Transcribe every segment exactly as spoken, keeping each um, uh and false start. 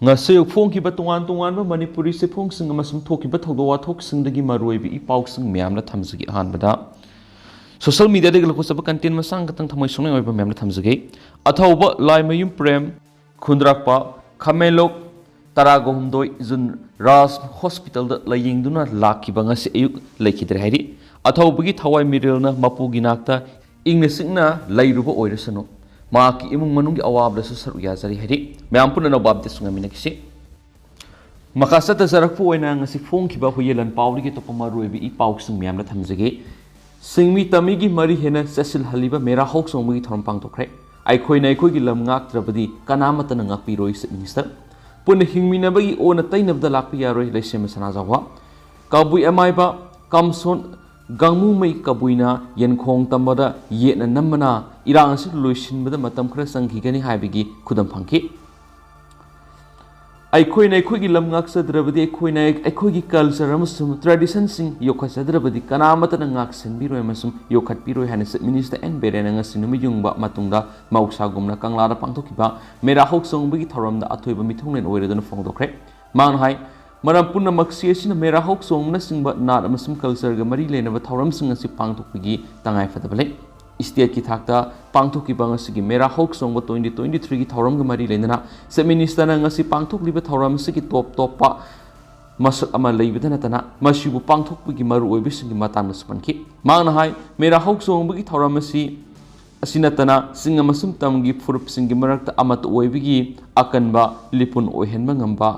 ꯉꯁꯤ ꯐꯣꯡꯈꯤꯕ ꯇꯣꯉꯥꯟ ꯇꯣꯉꯥꯟꯕ ꯃꯅꯤꯄꯨꯔꯤ ꯆꯦꯐꯣꯡꯁꯤꯡ ꯑꯃꯁꯨꯡ ꯊꯣꯛꯈꯤꯕ ꯊꯧꯗꯣꯛ ꯋꯥꯊꯣꯛꯁꯤꯡꯗꯒꯤ ꯃꯔꯨꯑꯣꯏꯕ ꯏ ꯄꯥꯎꯁꯤꯡ ꯃꯌꯥꯝꯅ ꯊꯝꯖꯒꯦ꯫ ꯑꯍꯥꯟꯕꯗ, ꯁꯣꯁꯤꯌꯦꯜ ꯃꯤꯗꯤꯌꯥꯗꯒꯤ ꯂꯧꯈꯠꯆꯕ ꯀꯟꯇꯦꯟ ꯃꯆꯥ ꯈꯛꯇꯪ ꯊꯝꯃꯣꯏ ꯁꯣꯛꯅꯤꯡꯉꯥꯏ ꯑꯣꯏꯕ ꯃꯌꯥꯝꯅ ꯊꯝꯖꯒꯦ꯫ ꯑꯊꯧꯕ ꯂꯥꯏꯃꯌꯨꯝ ꯄ꯭ꯔꯦꯝ, ꯈꯨꯟꯗ꯭ꯔꯥꯛꯄ, ꯈꯥꯃꯦꯟꯂꯣꯛ, ꯇꯔꯥꯒ ꯍꯨꯝꯗꯣꯏ ꯖꯨꯟ, ꯔꯥꯖ ꯍꯣꯁꯄꯤꯇꯥꯜꯗ ꯂꯥꯌꯦꯡꯗꯨꯅ ꯂꯥꯛꯈꯤꯕ ꯉꯁꯤ ꯑꯌꯨꯛ ꯂꯩꯈꯤꯗ꯭ꯔꯦ ꯍꯥꯏꯔꯤ꯫ ꯑꯊꯧꯕꯒꯤ ꯊꯋꯥꯏ ꯃꯤꯔꯦꯜꯅ ꯃꯄꯨꯒꯤ ꯅꯥꯛꯇ ꯏꯪꯅ ꯆꯤꯛꯅ ꯂꯩꯔꯨꯕ ꯑꯣꯏꯔꯁꯅꯨ, ꯃꯍꯥꯛꯀꯤ ꯏꯃꯨꯡ ꯃꯅꯨꯡꯒꯤ ꯑꯋꯥꯕꯗꯁꯨ ꯁꯔꯨꯛ ꯌꯥꯖꯔꯤ ꯍꯥꯏꯔꯤ꯫ ꯃꯌꯥꯝ ꯄꯨꯟꯅ ꯅꯣꯕꯥꯞ ꯗꯦꯁ ꯉꯥꯏꯃꯤꯟꯅꯈꯤꯁꯤ꯫ ꯃꯈꯥ ꯆꯠꯊꯖꯔꯛꯄ ꯑꯣꯏꯅ ꯉꯁꯤ ꯐꯣꯡꯈꯤꯕ ꯍꯨꯌꯦꯂꯟ ꯄꯥꯎꯗꯒꯤ ꯑꯇꯣꯞꯄ ꯃꯔꯨꯑꯣꯏꯕ ꯏ ꯄꯥꯎꯁꯤꯡ ꯃꯌꯥꯝꯅ ꯊꯝꯖꯒꯦ꯫ ꯁꯤꯡꯃꯤ ꯇꯝꯃꯤꯒꯤ ꯃꯔꯤ ꯍꯦꯟꯅ ꯆꯦꯠꯁꯤꯜꯍꯜꯂꯤꯕ ꯃꯦꯔꯥ ꯍꯧꯆꯣꯡꯕꯒꯤ ꯊꯧꯔꯝ ꯄꯥꯡꯊꯣꯛꯈ꯭ꯔꯦ꯫ ꯑꯩꯈꯣꯏꯅ ꯑꯩꯈꯣꯏꯒꯤ ꯂꯝ ꯉꯥꯛꯇ꯭ꯔꯕꯗꯤ ꯀꯅꯥꯃꯠꯇꯅ ꯉꯥꯛꯄꯤꯔꯣꯏ, ꯆꯤꯐ ꯃꯤꯅꯤꯁꯇꯔ꯫ ꯄꯨꯟꯅ ꯍꯤꯡꯃꯤꯟꯅꯕꯒꯤ ꯑꯣꯟꯅ ꯇꯩꯅꯕꯗ ꯂꯥꯛꯄ ꯌꯥꯔꯣꯏ, ꯂꯩꯁꯦꯝꯕ ꯁꯅꯥꯖꯥꯎꯕ꯫ ꯀꯕꯨꯏ ꯑꯃꯥꯏꯕ ꯀꯝꯁꯣꯟ ꯒꯥꯡꯃꯨꯃꯩ ꯀꯕꯨꯏꯅ ꯌꯦꯟꯈꯣꯡ ꯇꯝꯕꯗ ꯌꯦꯠꯅ ꯅꯝꯕꯅ ꯏꯔꯥꯡ ꯑꯁꯤ ꯂꯣꯏꯁꯤꯟꯕꯗ ꯃꯇꯝ ꯈꯔ ꯆꯪꯈꯤꯒꯅꯤ ꯍꯥꯏꯕꯒꯤ ꯈꯨꯗꯝ ꯐꯪꯈꯤ꯫ ꯑꯩꯈꯣꯏꯅ ꯑꯩꯈꯣꯏꯒꯤ ꯂꯝ ꯉꯥꯛꯆꯗ꯭ꯔꯕꯗꯤ, ꯑꯩꯈꯣꯏꯅ ꯑꯩꯈꯣꯏꯒꯤ ꯀꯜꯆꯔ ꯑꯃꯁꯨꯡ ꯇ꯭ꯔꯦꯗꯤꯁꯟꯁꯤꯡ ꯌꯣꯛꯈꯠꯆꯗ꯭ꯔꯕꯗꯤ ꯀꯅꯥ ꯑꯃꯠꯇꯅ ꯉꯥꯛ ꯁꯦꯟꯕꯤꯔꯣꯏ ꯑꯃꯁꯨꯡ ꯌꯣꯛꯈꯠꯄꯤꯔꯣꯏ ꯍꯥꯏꯅ ꯆꯤꯐ ꯃꯤꯅꯤꯁꯇꯔ ꯑꯦꯟ ꯕꯤꯔꯦꯟꯅ ꯉꯁꯤ ꯅꯨꯃꯤꯠ ꯌꯨꯡꯕ ꯃꯇꯨꯡꯗ ꯃꯍꯧꯁꯥꯒꯨꯝꯅ ꯀꯪꯂꯥꯗ ꯄꯥꯡꯊꯣꯛꯈꯤꯕ ꯃꯦꯔꯥ ꯍꯧꯆꯣꯡꯕꯒꯤ ꯊꯧꯔꯝꯗ ꯑꯊꯣꯏꯕ ꯃꯤꯊꯨꯡꯂꯦꯟ ꯑꯣꯏꯔꯗꯨꯅ ꯐꯣꯡꯗꯣꯛꯈ꯭ꯔꯦ꯫ ꯃꯍꯥꯛꯅ ꯍꯥꯏ, ꯃꯔꯝ ꯄꯨꯝꯅꯃꯛꯁꯤ ꯑꯁꯤꯅ ꯃꯦꯔꯥ ꯍꯧꯆꯣꯡꯕꯅꯆꯤꯡꯕ ꯅꯥꯠ ꯑꯃꯁꯨꯡ ꯀꯜꯆꯔꯒ ꯃꯔꯤ ꯂꯩꯅꯕ ꯊꯧꯔꯝꯁꯤꯡ ꯑꯁꯤ ꯄꯥꯡꯊꯣꯛꯄꯒꯤ ꯇꯉꯥꯏꯐꯗꯕ ꯂꯩ꯫ ꯏꯁꯇꯦꯠꯀꯤ ꯊꯥꯛꯇ ꯄꯥꯡꯊꯣꯛꯈꯤꯕ ꯉꯁꯤꯒꯤ ꯃꯦꯔꯥ ꯍꯧꯆꯣꯡꯕ ꯇ꯭ꯋꯦꯟꯇꯤ ꯇ꯭ꯋꯦꯟꯇꯤ ꯊ꯭ꯔꯤꯒꯤ ꯊꯧꯔꯝꯒ ꯃꯔꯤ ꯂꯩꯅꯅ ꯆꯤꯐ ꯃꯤꯅꯤꯁꯇꯔꯅ ꯉꯁꯤ ꯄꯥꯡꯊꯣꯛꯂꯤꯕ ꯊꯧꯔꯝ ꯑꯁꯤꯒꯤ ꯇꯣꯞ ꯇꯣꯞꯄ ꯃꯁꯛ ꯑꯃ ꯂꯩꯕꯗ ꯅꯠꯇꯅ ꯃꯁꯤꯕꯨ ꯄꯥꯡꯊꯣꯛꯄꯒꯤ ꯃꯔꯨꯑꯣꯏꯕꯁꯤꯡꯒꯤ ꯃꯇꯥꯡꯗꯁꯨ ꯄꯟꯈꯤ꯫ ꯃꯍꯥꯛꯅ ꯍꯥꯏ, ꯃꯦꯔꯥ ꯍꯧꯆꯣꯡꯕꯒꯤ ꯊꯧꯔꯝ ꯑꯁꯤ ꯑꯁꯤ ꯅꯠꯇꯅ ꯆꯤꯡ ꯑꯃꯁꯨꯡ ꯇꯝꯒꯤ ꯐꯨꯔꯨꯞꯁꯤꯡꯒꯤ ꯃꯔꯛꯇ ꯑꯃꯠꯇ ꯑꯣꯏꯕꯒꯤ ꯑꯀꯟꯕ ꯂꯤꯄꯨꯟ ꯑꯣꯏꯍꯟꯕ ꯉꯝꯕ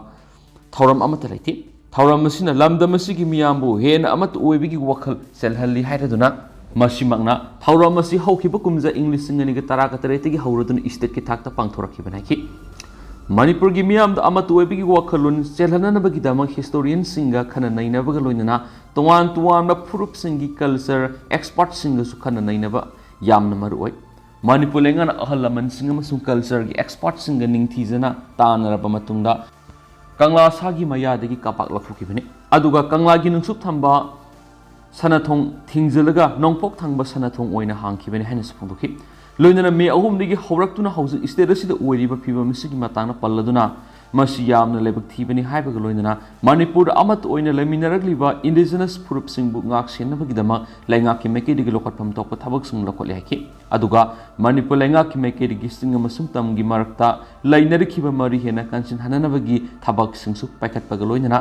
ꯊꯧꯔꯝ ꯑꯃꯠꯇ ꯂꯩꯇꯦ꯫ ꯊꯧꯔꯝ ꯑꯁꯤꯅ ꯂꯝꯗꯝ ꯑꯁꯤꯒꯤ ꯃꯤꯌꯥꯝꯕꯨ ꯍꯦꯟꯅ ꯑꯃꯠꯇ ꯑꯣꯏꯕꯒꯤ ꯋꯥꯈꯜ ꯆꯦꯜꯍꯜꯂꯤ ꯍꯥꯏꯔꯗꯨꯅ, ꯃꯁꯤꯃꯛꯅ ꯊꯧꯔꯝ ꯑꯁꯤ ꯍꯧꯈꯤꯕ ꯀꯨꯝꯖꯥ ꯏꯪ ꯂꯤꯁꯤꯡ ꯑꯅꯤꯒ ꯇꯔꯥꯒ ꯇꯔꯦꯠꯇꯒꯤ ꯍꯧꯔꯗꯨꯅ ꯏꯁꯇꯦꯠꯀꯤ ꯊꯥꯛꯇ ꯄꯥꯡꯊꯣꯔꯛꯈꯤꯕꯅꯤ ꯍꯥꯏꯈꯤ꯫ ꯃꯅꯤꯄꯨꯔꯒꯤ ꯃꯤꯌꯥꯝꯗ ꯑꯃꯠꯇ ꯑꯣꯏꯕꯒꯤ ꯋꯥꯈꯜꯂꯣꯟ ꯆꯦꯜꯍꯟꯅꯕꯒꯤꯗꯃꯛ ꯍꯤꯁꯇꯣꯔꯤꯌꯟꯁꯤꯡꯒ ꯈꯟꯅ ꯅꯩꯅꯕꯒ ꯂꯣꯏꯅꯅ ꯇꯣꯉꯥꯟ ꯇꯣꯉꯥꯟꯕ ꯐꯨꯔꯨꯞꯁꯤꯡꯒꯤ ꯀꯜꯆꯔ ꯑꯦꯛꯁꯄꯔꯠꯁꯤꯡꯒꯁꯨ ꯈꯟꯅ ꯅꯩꯅꯕ ꯌꯥꯝꯅ ꯃꯔꯨ ꯑꯣꯏ꯫ ꯃꯅꯤꯄꯨꯔ ꯂꯩꯉꯥꯛꯅ ꯑꯍꯜ ꯂꯃꯟꯁꯤꯡ ꯑꯃꯁꯨꯡ ꯀꯜꯆꯔꯒꯤ ꯑꯦꯛꯁꯄꯔꯠꯁꯤꯡꯒ ꯅꯤꯡꯊꯤꯖꯅ ꯇꯥꯟꯅꯔꯕ ꯃꯇꯨꯡꯗ ꯀꯪꯂꯥ ꯁꯥꯒꯤ ꯃꯌꯥꯗꯒꯤ ꯀꯥꯄꯥꯛ ꯂꯧꯊꯣꯛꯈꯤꯕꯅꯤ꯫ ꯑꯗꯨꯒ ꯀꯪꯂꯥꯒꯤ ꯅꯨꯡꯁꯨꯞ ꯊꯝꯕ ꯁꯅꯥꯊꯣꯡ ꯊꯤꯡꯖꯤꯜꯂꯒ ꯅꯣꯡꯄꯣꯛ ꯊꯪꯕ ꯁꯅꯥꯊꯣꯡ ꯑꯣꯏꯅ ꯍꯥꯡꯈꯤꯕꯅꯤ ꯍꯥꯏꯅꯁꯨ ꯐꯣꯡꯗꯣꯛꯈꯤ꯫ ꯂꯣꯏꯅꯅ ꯃꯦ ꯑꯍꯨꯝꯗꯒꯤ ꯍꯧꯔꯛꯇꯨꯅ ꯍꯧꯖꯤꯛ ꯏꯁꯇꯦꯠ ꯑꯁꯤꯗ ꯑꯣꯏꯔꯤꯕ ꯐꯤꯕꯝ ꯑꯁꯤꯒꯤ ꯃꯇꯥꯡꯗ ꯄꯜꯂꯗꯨꯅ, ꯃꯁꯤ ꯌꯥꯝꯅ ꯂꯥꯏꯕꯛ ꯊꯤꯕꯅꯤ ꯍꯥꯏꯕꯒ ꯂꯣꯏꯅꯅ ꯃꯅꯤꯄꯨꯔꯗ ꯑꯃꯠꯇ ꯑꯣꯏꯅ ꯂꯩꯃꯤꯟꯅꯔꯛꯂꯤꯕ indigenous ꯐꯨꯔꯨꯞꯁꯤꯡꯕꯨ ꯉꯥꯛ ꯁꯦꯟꯅꯕꯒꯤꯗꯃꯛ ꯂꯩꯉꯥꯛꯀꯤ ꯃꯥꯏꯀꯩꯗꯒꯤ ꯂꯧꯈꯠꯐꯝ ꯊꯣꯛꯄ ꯊꯕꯛꯁꯤꯡ ꯂꯧꯈꯠꯂꯦ ꯍꯥꯏꯈꯤ꯫ ꯑꯗꯨꯒ ꯃꯅꯤꯄꯨꯔ ꯂꯩꯉꯥꯛꯀꯤ ꯃꯥꯏꯀꯩꯗꯒꯤ ꯆꯤꯡ ꯑꯃꯁꯨꯡ ꯇꯝꯒꯤ ꯃꯔꯛꯇ ꯂꯩꯅꯔꯛꯈꯤꯕ ꯃꯔꯤ ꯍꯦꯟꯅ ꯀꯟꯁꯤꯟꯍꯟꯅꯅꯕꯒꯤ ꯊꯕꯛꯁꯤꯡꯁꯨ ꯄꯥꯏꯈꯠꯄꯒ ꯂꯣꯏꯅꯅ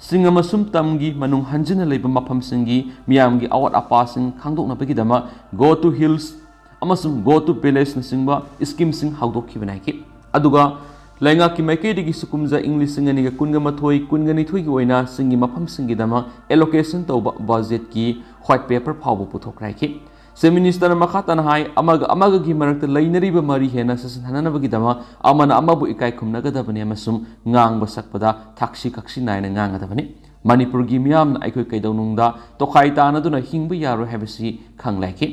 ꯆꯤꯡ ꯑꯃꯁꯨꯡ ꯇꯝꯒꯤ ꯃꯅꯨꯡ ꯍꯟꯖꯤꯟꯅ ꯂꯩꯕ ꯃꯐꯝꯁꯤꯡꯒꯤ ꯃꯤꯌꯥꯝꯒꯤ ꯑꯋꯥꯠ ꯑꯄꯥꯁꯤꯡ ꯈꯪꯗꯣꯛꯅꯕꯒꯤꯗꯃꯛ Go to Hills ꯑꯃꯁꯨꯡ Go to Villageꯅꯆꯤꯡꯕ schemeꯁꯤꯡ ꯍꯧꯗꯣꯛꯈꯤꯕꯅꯤ ꯍꯥꯏꯈꯤ꯫ ꯑꯗꯨꯒ ꯂꯩꯉꯥꯛꯀꯤ ꯃꯥꯏꯀꯩꯗꯒꯤꯁꯨ ꯀꯨꯝꯖꯥ ꯏꯪ ꯂꯤꯁꯤꯡ ꯑꯅꯤꯒ ꯀꯨꯟꯒ ꯃꯥꯊꯣꯏ ꯀꯨꯟꯒ ꯅꯤꯊꯣꯏꯒꯤ ꯑꯣꯏꯅ ꯆꯤꯡꯒꯤ ꯃꯐꯝꯁꯤꯡꯒꯤꯗꯃꯛ allocation ꯇꯧꯕ budgetꯀꯤ white paper ꯐꯥꯎꯕ ꯄꯨꯊꯣꯛꯈ꯭ꯔꯦ ꯍꯥꯏꯈꯤ꯫ Chief Ministerꯅ ꯃꯈꯥ ꯇꯥꯅ ꯍꯥꯏ, ꯑꯃꯒ ꯑꯃꯒꯒꯤ ꯃꯔꯛꯇ ꯂꯩꯅꯔꯤꯕ ꯃꯔꯤ ꯍꯦꯟꯅ ꯆꯦꯠꯁꯤꯟꯍꯟꯅꯕꯒꯤꯗꯃꯛ ꯑꯃꯅ ꯑꯃꯕꯨ ꯏꯀꯥꯏ ꯈꯨꯝꯅꯒꯗꯕꯅꯤ ꯑꯃꯁꯨꯡ ꯉꯥꯡꯕ ꯁꯛꯄꯗ ꯊꯛꯁꯤ ꯈꯛꯁꯤ ꯅꯥꯏꯅ ꯉꯥꯡꯒꯗꯕꯅꯤ꯫ ꯃꯅꯤꯄꯨꯔꯒꯤ ꯃꯤꯌꯥꯝꯅ ꯑꯩꯈꯣꯏ ꯀꯩꯗꯧꯅꯨꯡꯗ ꯇꯣꯈꯥꯏ ꯇꯥꯅꯗꯨꯅ ꯍꯤꯡꯕ ꯌꯥꯔꯣꯏ ꯍꯥꯏꯕꯁꯤ ꯈꯪꯂꯦ ꯍꯥꯏꯈꯤ꯫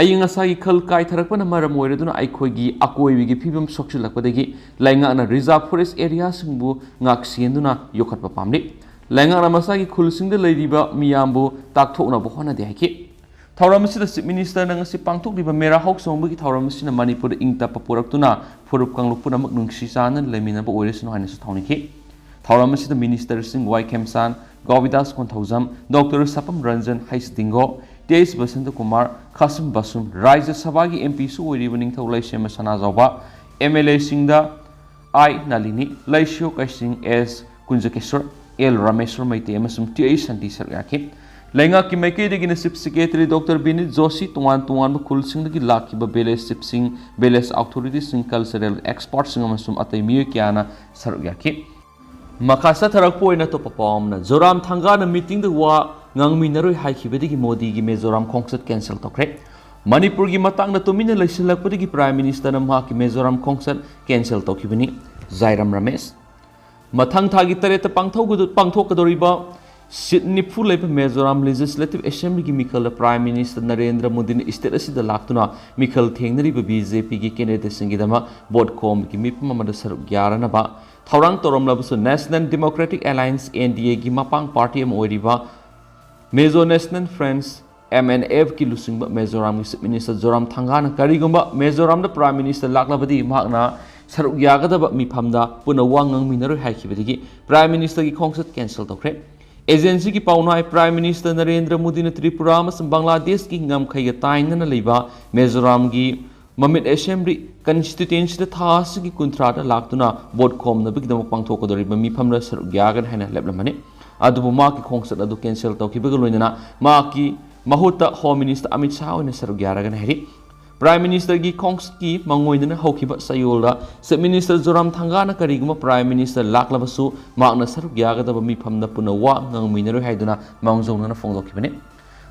ꯑꯏꯪ ꯑꯁꯥꯒꯤ ꯈꯜ ꯀꯥꯏꯊꯔꯛꯄꯅ ꯃꯔꯝ ꯑꯣꯏꯔꯗꯨꯅ ꯑꯩꯈꯣꯏꯒꯤ ꯑꯀꯣꯏꯕꯒꯤ ꯐꯤꯕꯝ ꯁꯣꯛꯆꯤꯜꯂꯛꯄꯗꯒꯤ ꯂꯩꯉꯥꯛꯅ reserve forest areaꯁꯤꯡꯕꯨ ꯉꯥꯛ ꯁꯦꯟꯗꯨꯅ ꯌꯣꯛꯈꯠꯄ ꯄꯥꯝꯂꯤ꯫ ꯂꯩꯉꯥꯛꯅ ꯃꯁꯥꯒꯤ ꯈꯨꯜꯁꯤꯡꯗ ꯂꯩꯔꯤꯕ ꯃꯤꯌꯥꯝꯕꯨ ꯇꯥꯛꯊꯣꯛꯅꯕ ꯍꯣꯠꯅꯗꯦ ꯍꯥꯏꯈꯤ꯫ ꯊꯧꯔꯝ ꯑꯁꯤꯗ Chief Ministerꯅ ꯉꯁꯤ ꯄꯥꯡꯊꯣꯛꯂꯤꯕ ꯃꯦꯔꯥ ꯍꯧ ꯆꯣꯡꯕꯒꯤ ꯊꯧꯔꯝ ꯑꯁꯤꯅ ꯃꯅꯤꯄꯨꯔꯗ ꯏꯪ ꯇꯞꯄ ꯄꯨꯔꯛꯇꯨꯅ ꯐꯨꯔꯨꯞ ꯀꯥꯡꯂꯨꯞ ꯄꯨꯝꯅꯃꯛ ꯅꯨꯡꯁꯤ ꯆꯥꯟꯅꯅ ꯂꯩꯃꯤꯟꯅꯕ ꯑꯣꯏꯔꯁꯅꯨ ꯍꯥꯏꯅꯁꯨ ꯊꯧꯅꯤꯈꯤ꯫ ꯊꯧꯔꯝ ꯑꯁꯤꯗ Ministerꯁꯤꯡ ꯋꯥꯏ ꯈꯦꯝꯆꯥꯟ, ꯒꯣꯕꯤꯟꯗꯥꯁ ꯀꯣꯟꯊꯧꯖꯝ, Doctor ꯁꯄꯝ ꯔꯟꯖꯟ ꯍꯩꯁ ꯗꯤꯡꯒꯣ, ꯇꯤ ꯑꯩꯆ ꯕꯁꯟꯇ ꯀꯨꯃꯥꯔ, ꯈꯥꯁꯤꯝ ꯕꯥꯁꯨꯝ, ꯔꯥꯖ꯭ꯌ ꯁꯚꯥꯒꯤ MPꯁꯨ ꯑꯣꯏꯔꯤꯕ ꯅꯤꯡꯊꯧ ꯂꯩꯁꯦꯝꯕ ꯁꯅꯥꯖꯥꯎꯕ, MLAꯁꯤꯡꯗ ꯑꯥꯏ ꯅꯥꯂꯤꯅꯤ, ꯂꯩꯁꯤꯌꯣ ꯀꯩꯁꯤꯡ, ꯑꯦꯁ ꯀꯨꯟꯖꯀꯦꯁꯣꯔ, ꯑꯦꯜ ꯔꯥꯃꯦꯁꯣꯔ ꯃꯩꯇꯩ ꯑꯃꯁꯨꯡ ꯇꯤ ꯑꯩꯆ ꯁꯥꯟꯇꯤ ꯁꯔꯨꯛ ꯌꯥꯈꯤ꯫ ꯂꯩꯉꯥꯛꯀꯤ ꯃꯥꯏꯀꯩꯗꯒꯤꯅ Chief Secretary Doctor ꯕꯤꯅꯤꯠ ꯖꯣꯁꯤ, ꯇꯣꯉꯥꯟ ꯇꯣꯉꯥꯟꯕ ꯈꯨꯜꯁꯤꯡꯗꯒꯤ ꯂꯥꯛꯈꯤꯕ village chiefꯁꯤꯡ, village authorityꯁꯤꯡ, cultural expertꯁꯤꯡ ꯑꯃꯁꯨꯡ ꯑꯇꯩ ꯃꯤꯑꯣꯏ ꯀꯌꯥꯅ ꯁꯔꯨꯛ ꯌꯥꯈꯤ꯫ ꯃꯈꯥ ꯆꯠꯊꯔꯛꯄ ꯑꯣꯏꯅ ꯑꯇꯣꯞꯄ ꯄꯥꯎ ꯑꯃꯅ, ꯖꯣꯔꯥꯝ ꯊꯪꯒꯥꯅ meetingꯗ ꯋꯥ ꯉꯥꯡꯃꯤꯟꯅꯔꯣꯏ ꯍꯥꯏꯈꯤꯕꯗꯒꯤ ꯃꯣꯗꯤꯒꯤ ꯃꯤꯖꯣꯔꯥꯝ ꯈꯣꯡꯆꯠ cancel ꯇꯧꯈ꯭ꯔꯦ꯫ ꯃꯅꯤꯄꯨꯔꯒꯤ ꯃꯇꯥꯡꯗ ꯇꯨꯃꯤꯟꯅ ꯂꯩꯁꯤꯜꯂꯛꯄꯗꯒꯤ Prime Ministerꯅ ꯃꯍꯥꯛꯀꯤ ꯃꯤꯖꯣꯔꯥꯝ ꯈꯣꯡꯆꯠ cancel ꯇꯧꯈꯤꯕꯅꯤ꯫ ꯖꯥꯏꯔꯥꯝ ꯔꯃꯦꯁ꯫ ꯃꯊꯪ ꯊꯥꯒꯤ ꯇꯔꯦꯠꯇ ꯄꯥꯡꯊꯣꯛꯀꯗ-, ꯄꯥꯡꯊꯣꯛꯀꯗꯧꯔꯤꯕ seat ꯅꯤꯐꯨ ꯂꯩꯕ Mizoram Legislative Assemblyꯒꯤ ꯃꯤꯈꯜꯗ Prime Minister Narendra ꯃꯣꯗꯤꯅ state ꯑꯁꯤꯗ ꯂꯥꯛꯇꯨꯅ ꯃꯤꯈꯜ ꯊꯦꯡꯅꯔꯤꯕ BJPꯒꯤ candidateꯁꯤꯡꯒꯤꯗꯃꯛ vote ꯈꯣꯝꯕꯒꯤ ꯃꯤꯐꯝ ꯑꯃꯗ ꯁꯔꯨꯛ ꯌꯥꯔꯅꯕ ꯊꯧꯔꯥꯡ ꯇꯧꯔꯝꯂꯕꯁꯨ, National Democratic Alliance, NDAꯒꯤ ꯃꯄꯥꯡ party ꯑꯃ ꯑꯣꯏꯔꯤꯕ Mizo National Front, MNF ꯀꯤ ꯂꯨꯆꯤꯡꯕ ꯃꯤꯖꯣꯔꯥꯝꯒꯤ Chief Minister ꯖꯣꯔꯥꯝ ꯊꯪꯒꯥꯅ ꯀꯔꯤꯒꯨꯝꯕ ꯃꯤꯖꯣꯔꯥꯝꯗ Prime Minister ꯂꯥꯛꯂꯕꯗꯤ ꯃꯍꯥꯛꯅ ꯁꯔꯨꯛ ꯌꯥꯒꯗꯕ ꯃꯤꯐꯝꯗ ꯄꯨꯟꯅ ꯋꯥ ꯉꯥꯡꯃꯤꯟꯅꯔꯣꯏ ꯍꯥꯏꯈꯤꯕꯗꯒꯤ Prime Ministerꯒꯤ ꯈꯣꯡꯆꯠ cancel ꯇꯧꯈ꯭ꯔꯦ꯫ Agencyꯒꯤ ꯄꯥꯎꯅ ꯍꯥꯏ, Prime Minister ꯅꯔꯦꯟꯗ꯭ꯔ ꯃꯣꯗꯤꯅ ꯇ꯭ꯔꯤꯄꯨꯔꯥ ꯑꯃꯁꯨꯡ ꯕꯪꯒ꯭ꯂꯥꯗꯦꯁꯀꯤ ꯉꯝꯈꯩꯒ ꯇꯥꯏꯅꯅ ꯂꯩꯕ ꯃꯤꯖꯣꯔꯥꯝꯒꯤ ꯃꯃꯤꯠ Assembly constituencyꯗ ꯊꯥ ꯑꯁꯤꯒꯤ ꯀꯨꯟꯊ꯭ꯔꯥꯗ ꯂꯥꯛꯇꯨꯅ vote ꯈꯣꯝꯅꯕꯒꯤꯗꯃꯛ ꯄꯥꯡꯊꯣꯛꯀꯗꯧꯔꯤꯕ ꯃꯤꯐꯝꯗ ꯁꯔꯨꯛ ꯌꯥꯒꯅꯤ ꯍꯥꯏꯅ ꯂꯦꯞꯂꯝꯕꯅꯤ꯫ ꯑꯗꯨꯕꯨ ꯃꯍꯥꯛꯀꯤ ꯈꯣꯡꯆꯠ ꯑꯗꯨ cancel ꯇꯧꯈꯤꯕꯒ ꯂꯣꯏꯅꯅ ꯃꯍꯥꯛꯀꯤ ꯃꯍꯨꯠꯇ Home Minister ꯑꯃꯤꯠ ꯁꯥꯍ ꯑꯣꯏꯅ ꯁꯔꯨꯛ ꯌꯥꯔꯒꯅꯤ ꯍꯥꯏꯔꯤ꯫ Prime Ministerꯒꯤ ꯈꯣꯡꯆꯠꯀꯤ ꯃꯥꯡꯑꯣꯏꯅꯅ ꯍꯧꯈꯤꯕ ꯆꯌꯣꯜꯗ Chief Minister ꯖꯣꯔꯥꯝꯊꯪꯒꯥꯅ ꯀꯔꯤꯒꯨꯝꯕ Prime Minister ꯂꯥꯛꯂꯕꯁꯨ ꯃꯍꯥꯛꯅ ꯁꯔꯨꯛ ꯌꯥꯒꯗꯕ ꯃꯤꯐꯝꯗ ꯄꯨꯟꯅ ꯋꯥ ꯉꯥꯡꯃꯤꯟꯅꯔꯣꯏ ꯍꯥꯏꯗꯨꯅ ꯃꯥꯡꯖꯧꯅꯅ ꯐꯣꯡꯗꯣꯛꯈꯤꯕꯅꯤ꯫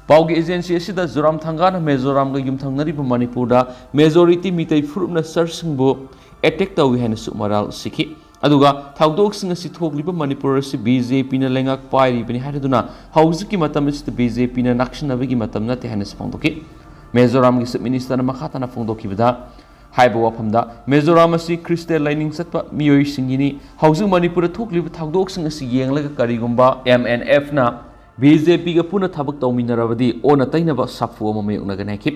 ꯄꯥꯎꯒꯤ agency ꯑꯁꯤꯗ ꯖꯣꯔꯥꯝꯊꯪꯒꯥꯅ ꯃꯤꯖꯣꯔꯥꯝꯒ ꯌꯨꯝꯊꯪꯅꯔꯤꯕ ꯃꯅꯤꯄꯨꯔꯗ majority ꯃꯤꯇꯩ ꯐꯨꯔꯨꯞꯅ ꯆꯔꯆꯁꯤꯡꯕꯨ attack ꯇꯧꯏ ꯍꯥꯏꯅꯁꯨ ꯃꯔꯥꯜ ꯁꯤꯈꯤ꯫ ꯑꯗꯨꯒ ꯊꯧꯗꯣꯛꯁꯤꯡ ꯑꯁꯤ ꯊꯣꯛꯂꯤꯕ ꯃꯅꯤꯄꯨꯔ ꯑꯁꯤ BJPꯅ ꯂꯩꯉꯥꯛ ꯄꯥꯏꯔꯤꯕꯅꯤ ꯍꯥꯏꯔꯗꯨꯅ ꯍꯧꯖꯤꯛꯀꯤ ꯃꯇꯝ ꯑꯁꯤꯗ BJPꯅ ꯅꯛꯁꯤꯟꯅꯕꯒꯤ ꯃꯇꯝ ꯅꯠꯇꯦ ꯍꯥꯏꯅꯁꯨ ꯐꯣꯡꯗꯣꯛꯈꯤ꯫ ꯃꯤꯖꯣꯔꯥꯝꯒꯤ Chief Ministerꯅ ꯃꯈꯥ ꯇꯥꯅ ꯐꯣꯡꯗꯣꯛꯈꯤꯕꯗ, ꯍꯥꯏꯕ ꯋꯥꯐꯝꯗ ꯃꯤꯖꯣꯔꯥꯝ ꯑꯁꯤ ꯈ꯭ꯔꯤꯁꯇ ꯂꯥꯏꯅꯤꯡ ꯆꯠꯄ ꯃꯤꯑꯣꯏꯁꯤꯡꯒꯤꯅꯤ꯫ ꯍꯧꯖꯤꯛ ꯃꯅꯤꯄꯨꯔꯗ ꯊꯣꯛꯂꯤꯕ ꯊꯧꯗꯣꯛꯁꯤꯡ ꯑꯁꯤ ꯌꯦꯡꯂꯒ ꯀꯔꯤꯒꯨꯝꯕ MNFꯅ BJPꯒ ꯄꯨꯟꯅ ꯊꯕꯛ ꯇꯧꯃꯤꯟꯅꯔꯕꯗꯤ ꯑꯣꯟꯅ ꯇꯩꯅꯕ ꯁꯥꯐꯨ ꯑꯃ ꯃꯥꯌꯣꯛꯅꯒꯅꯤ ꯍꯥꯏꯈꯤ꯫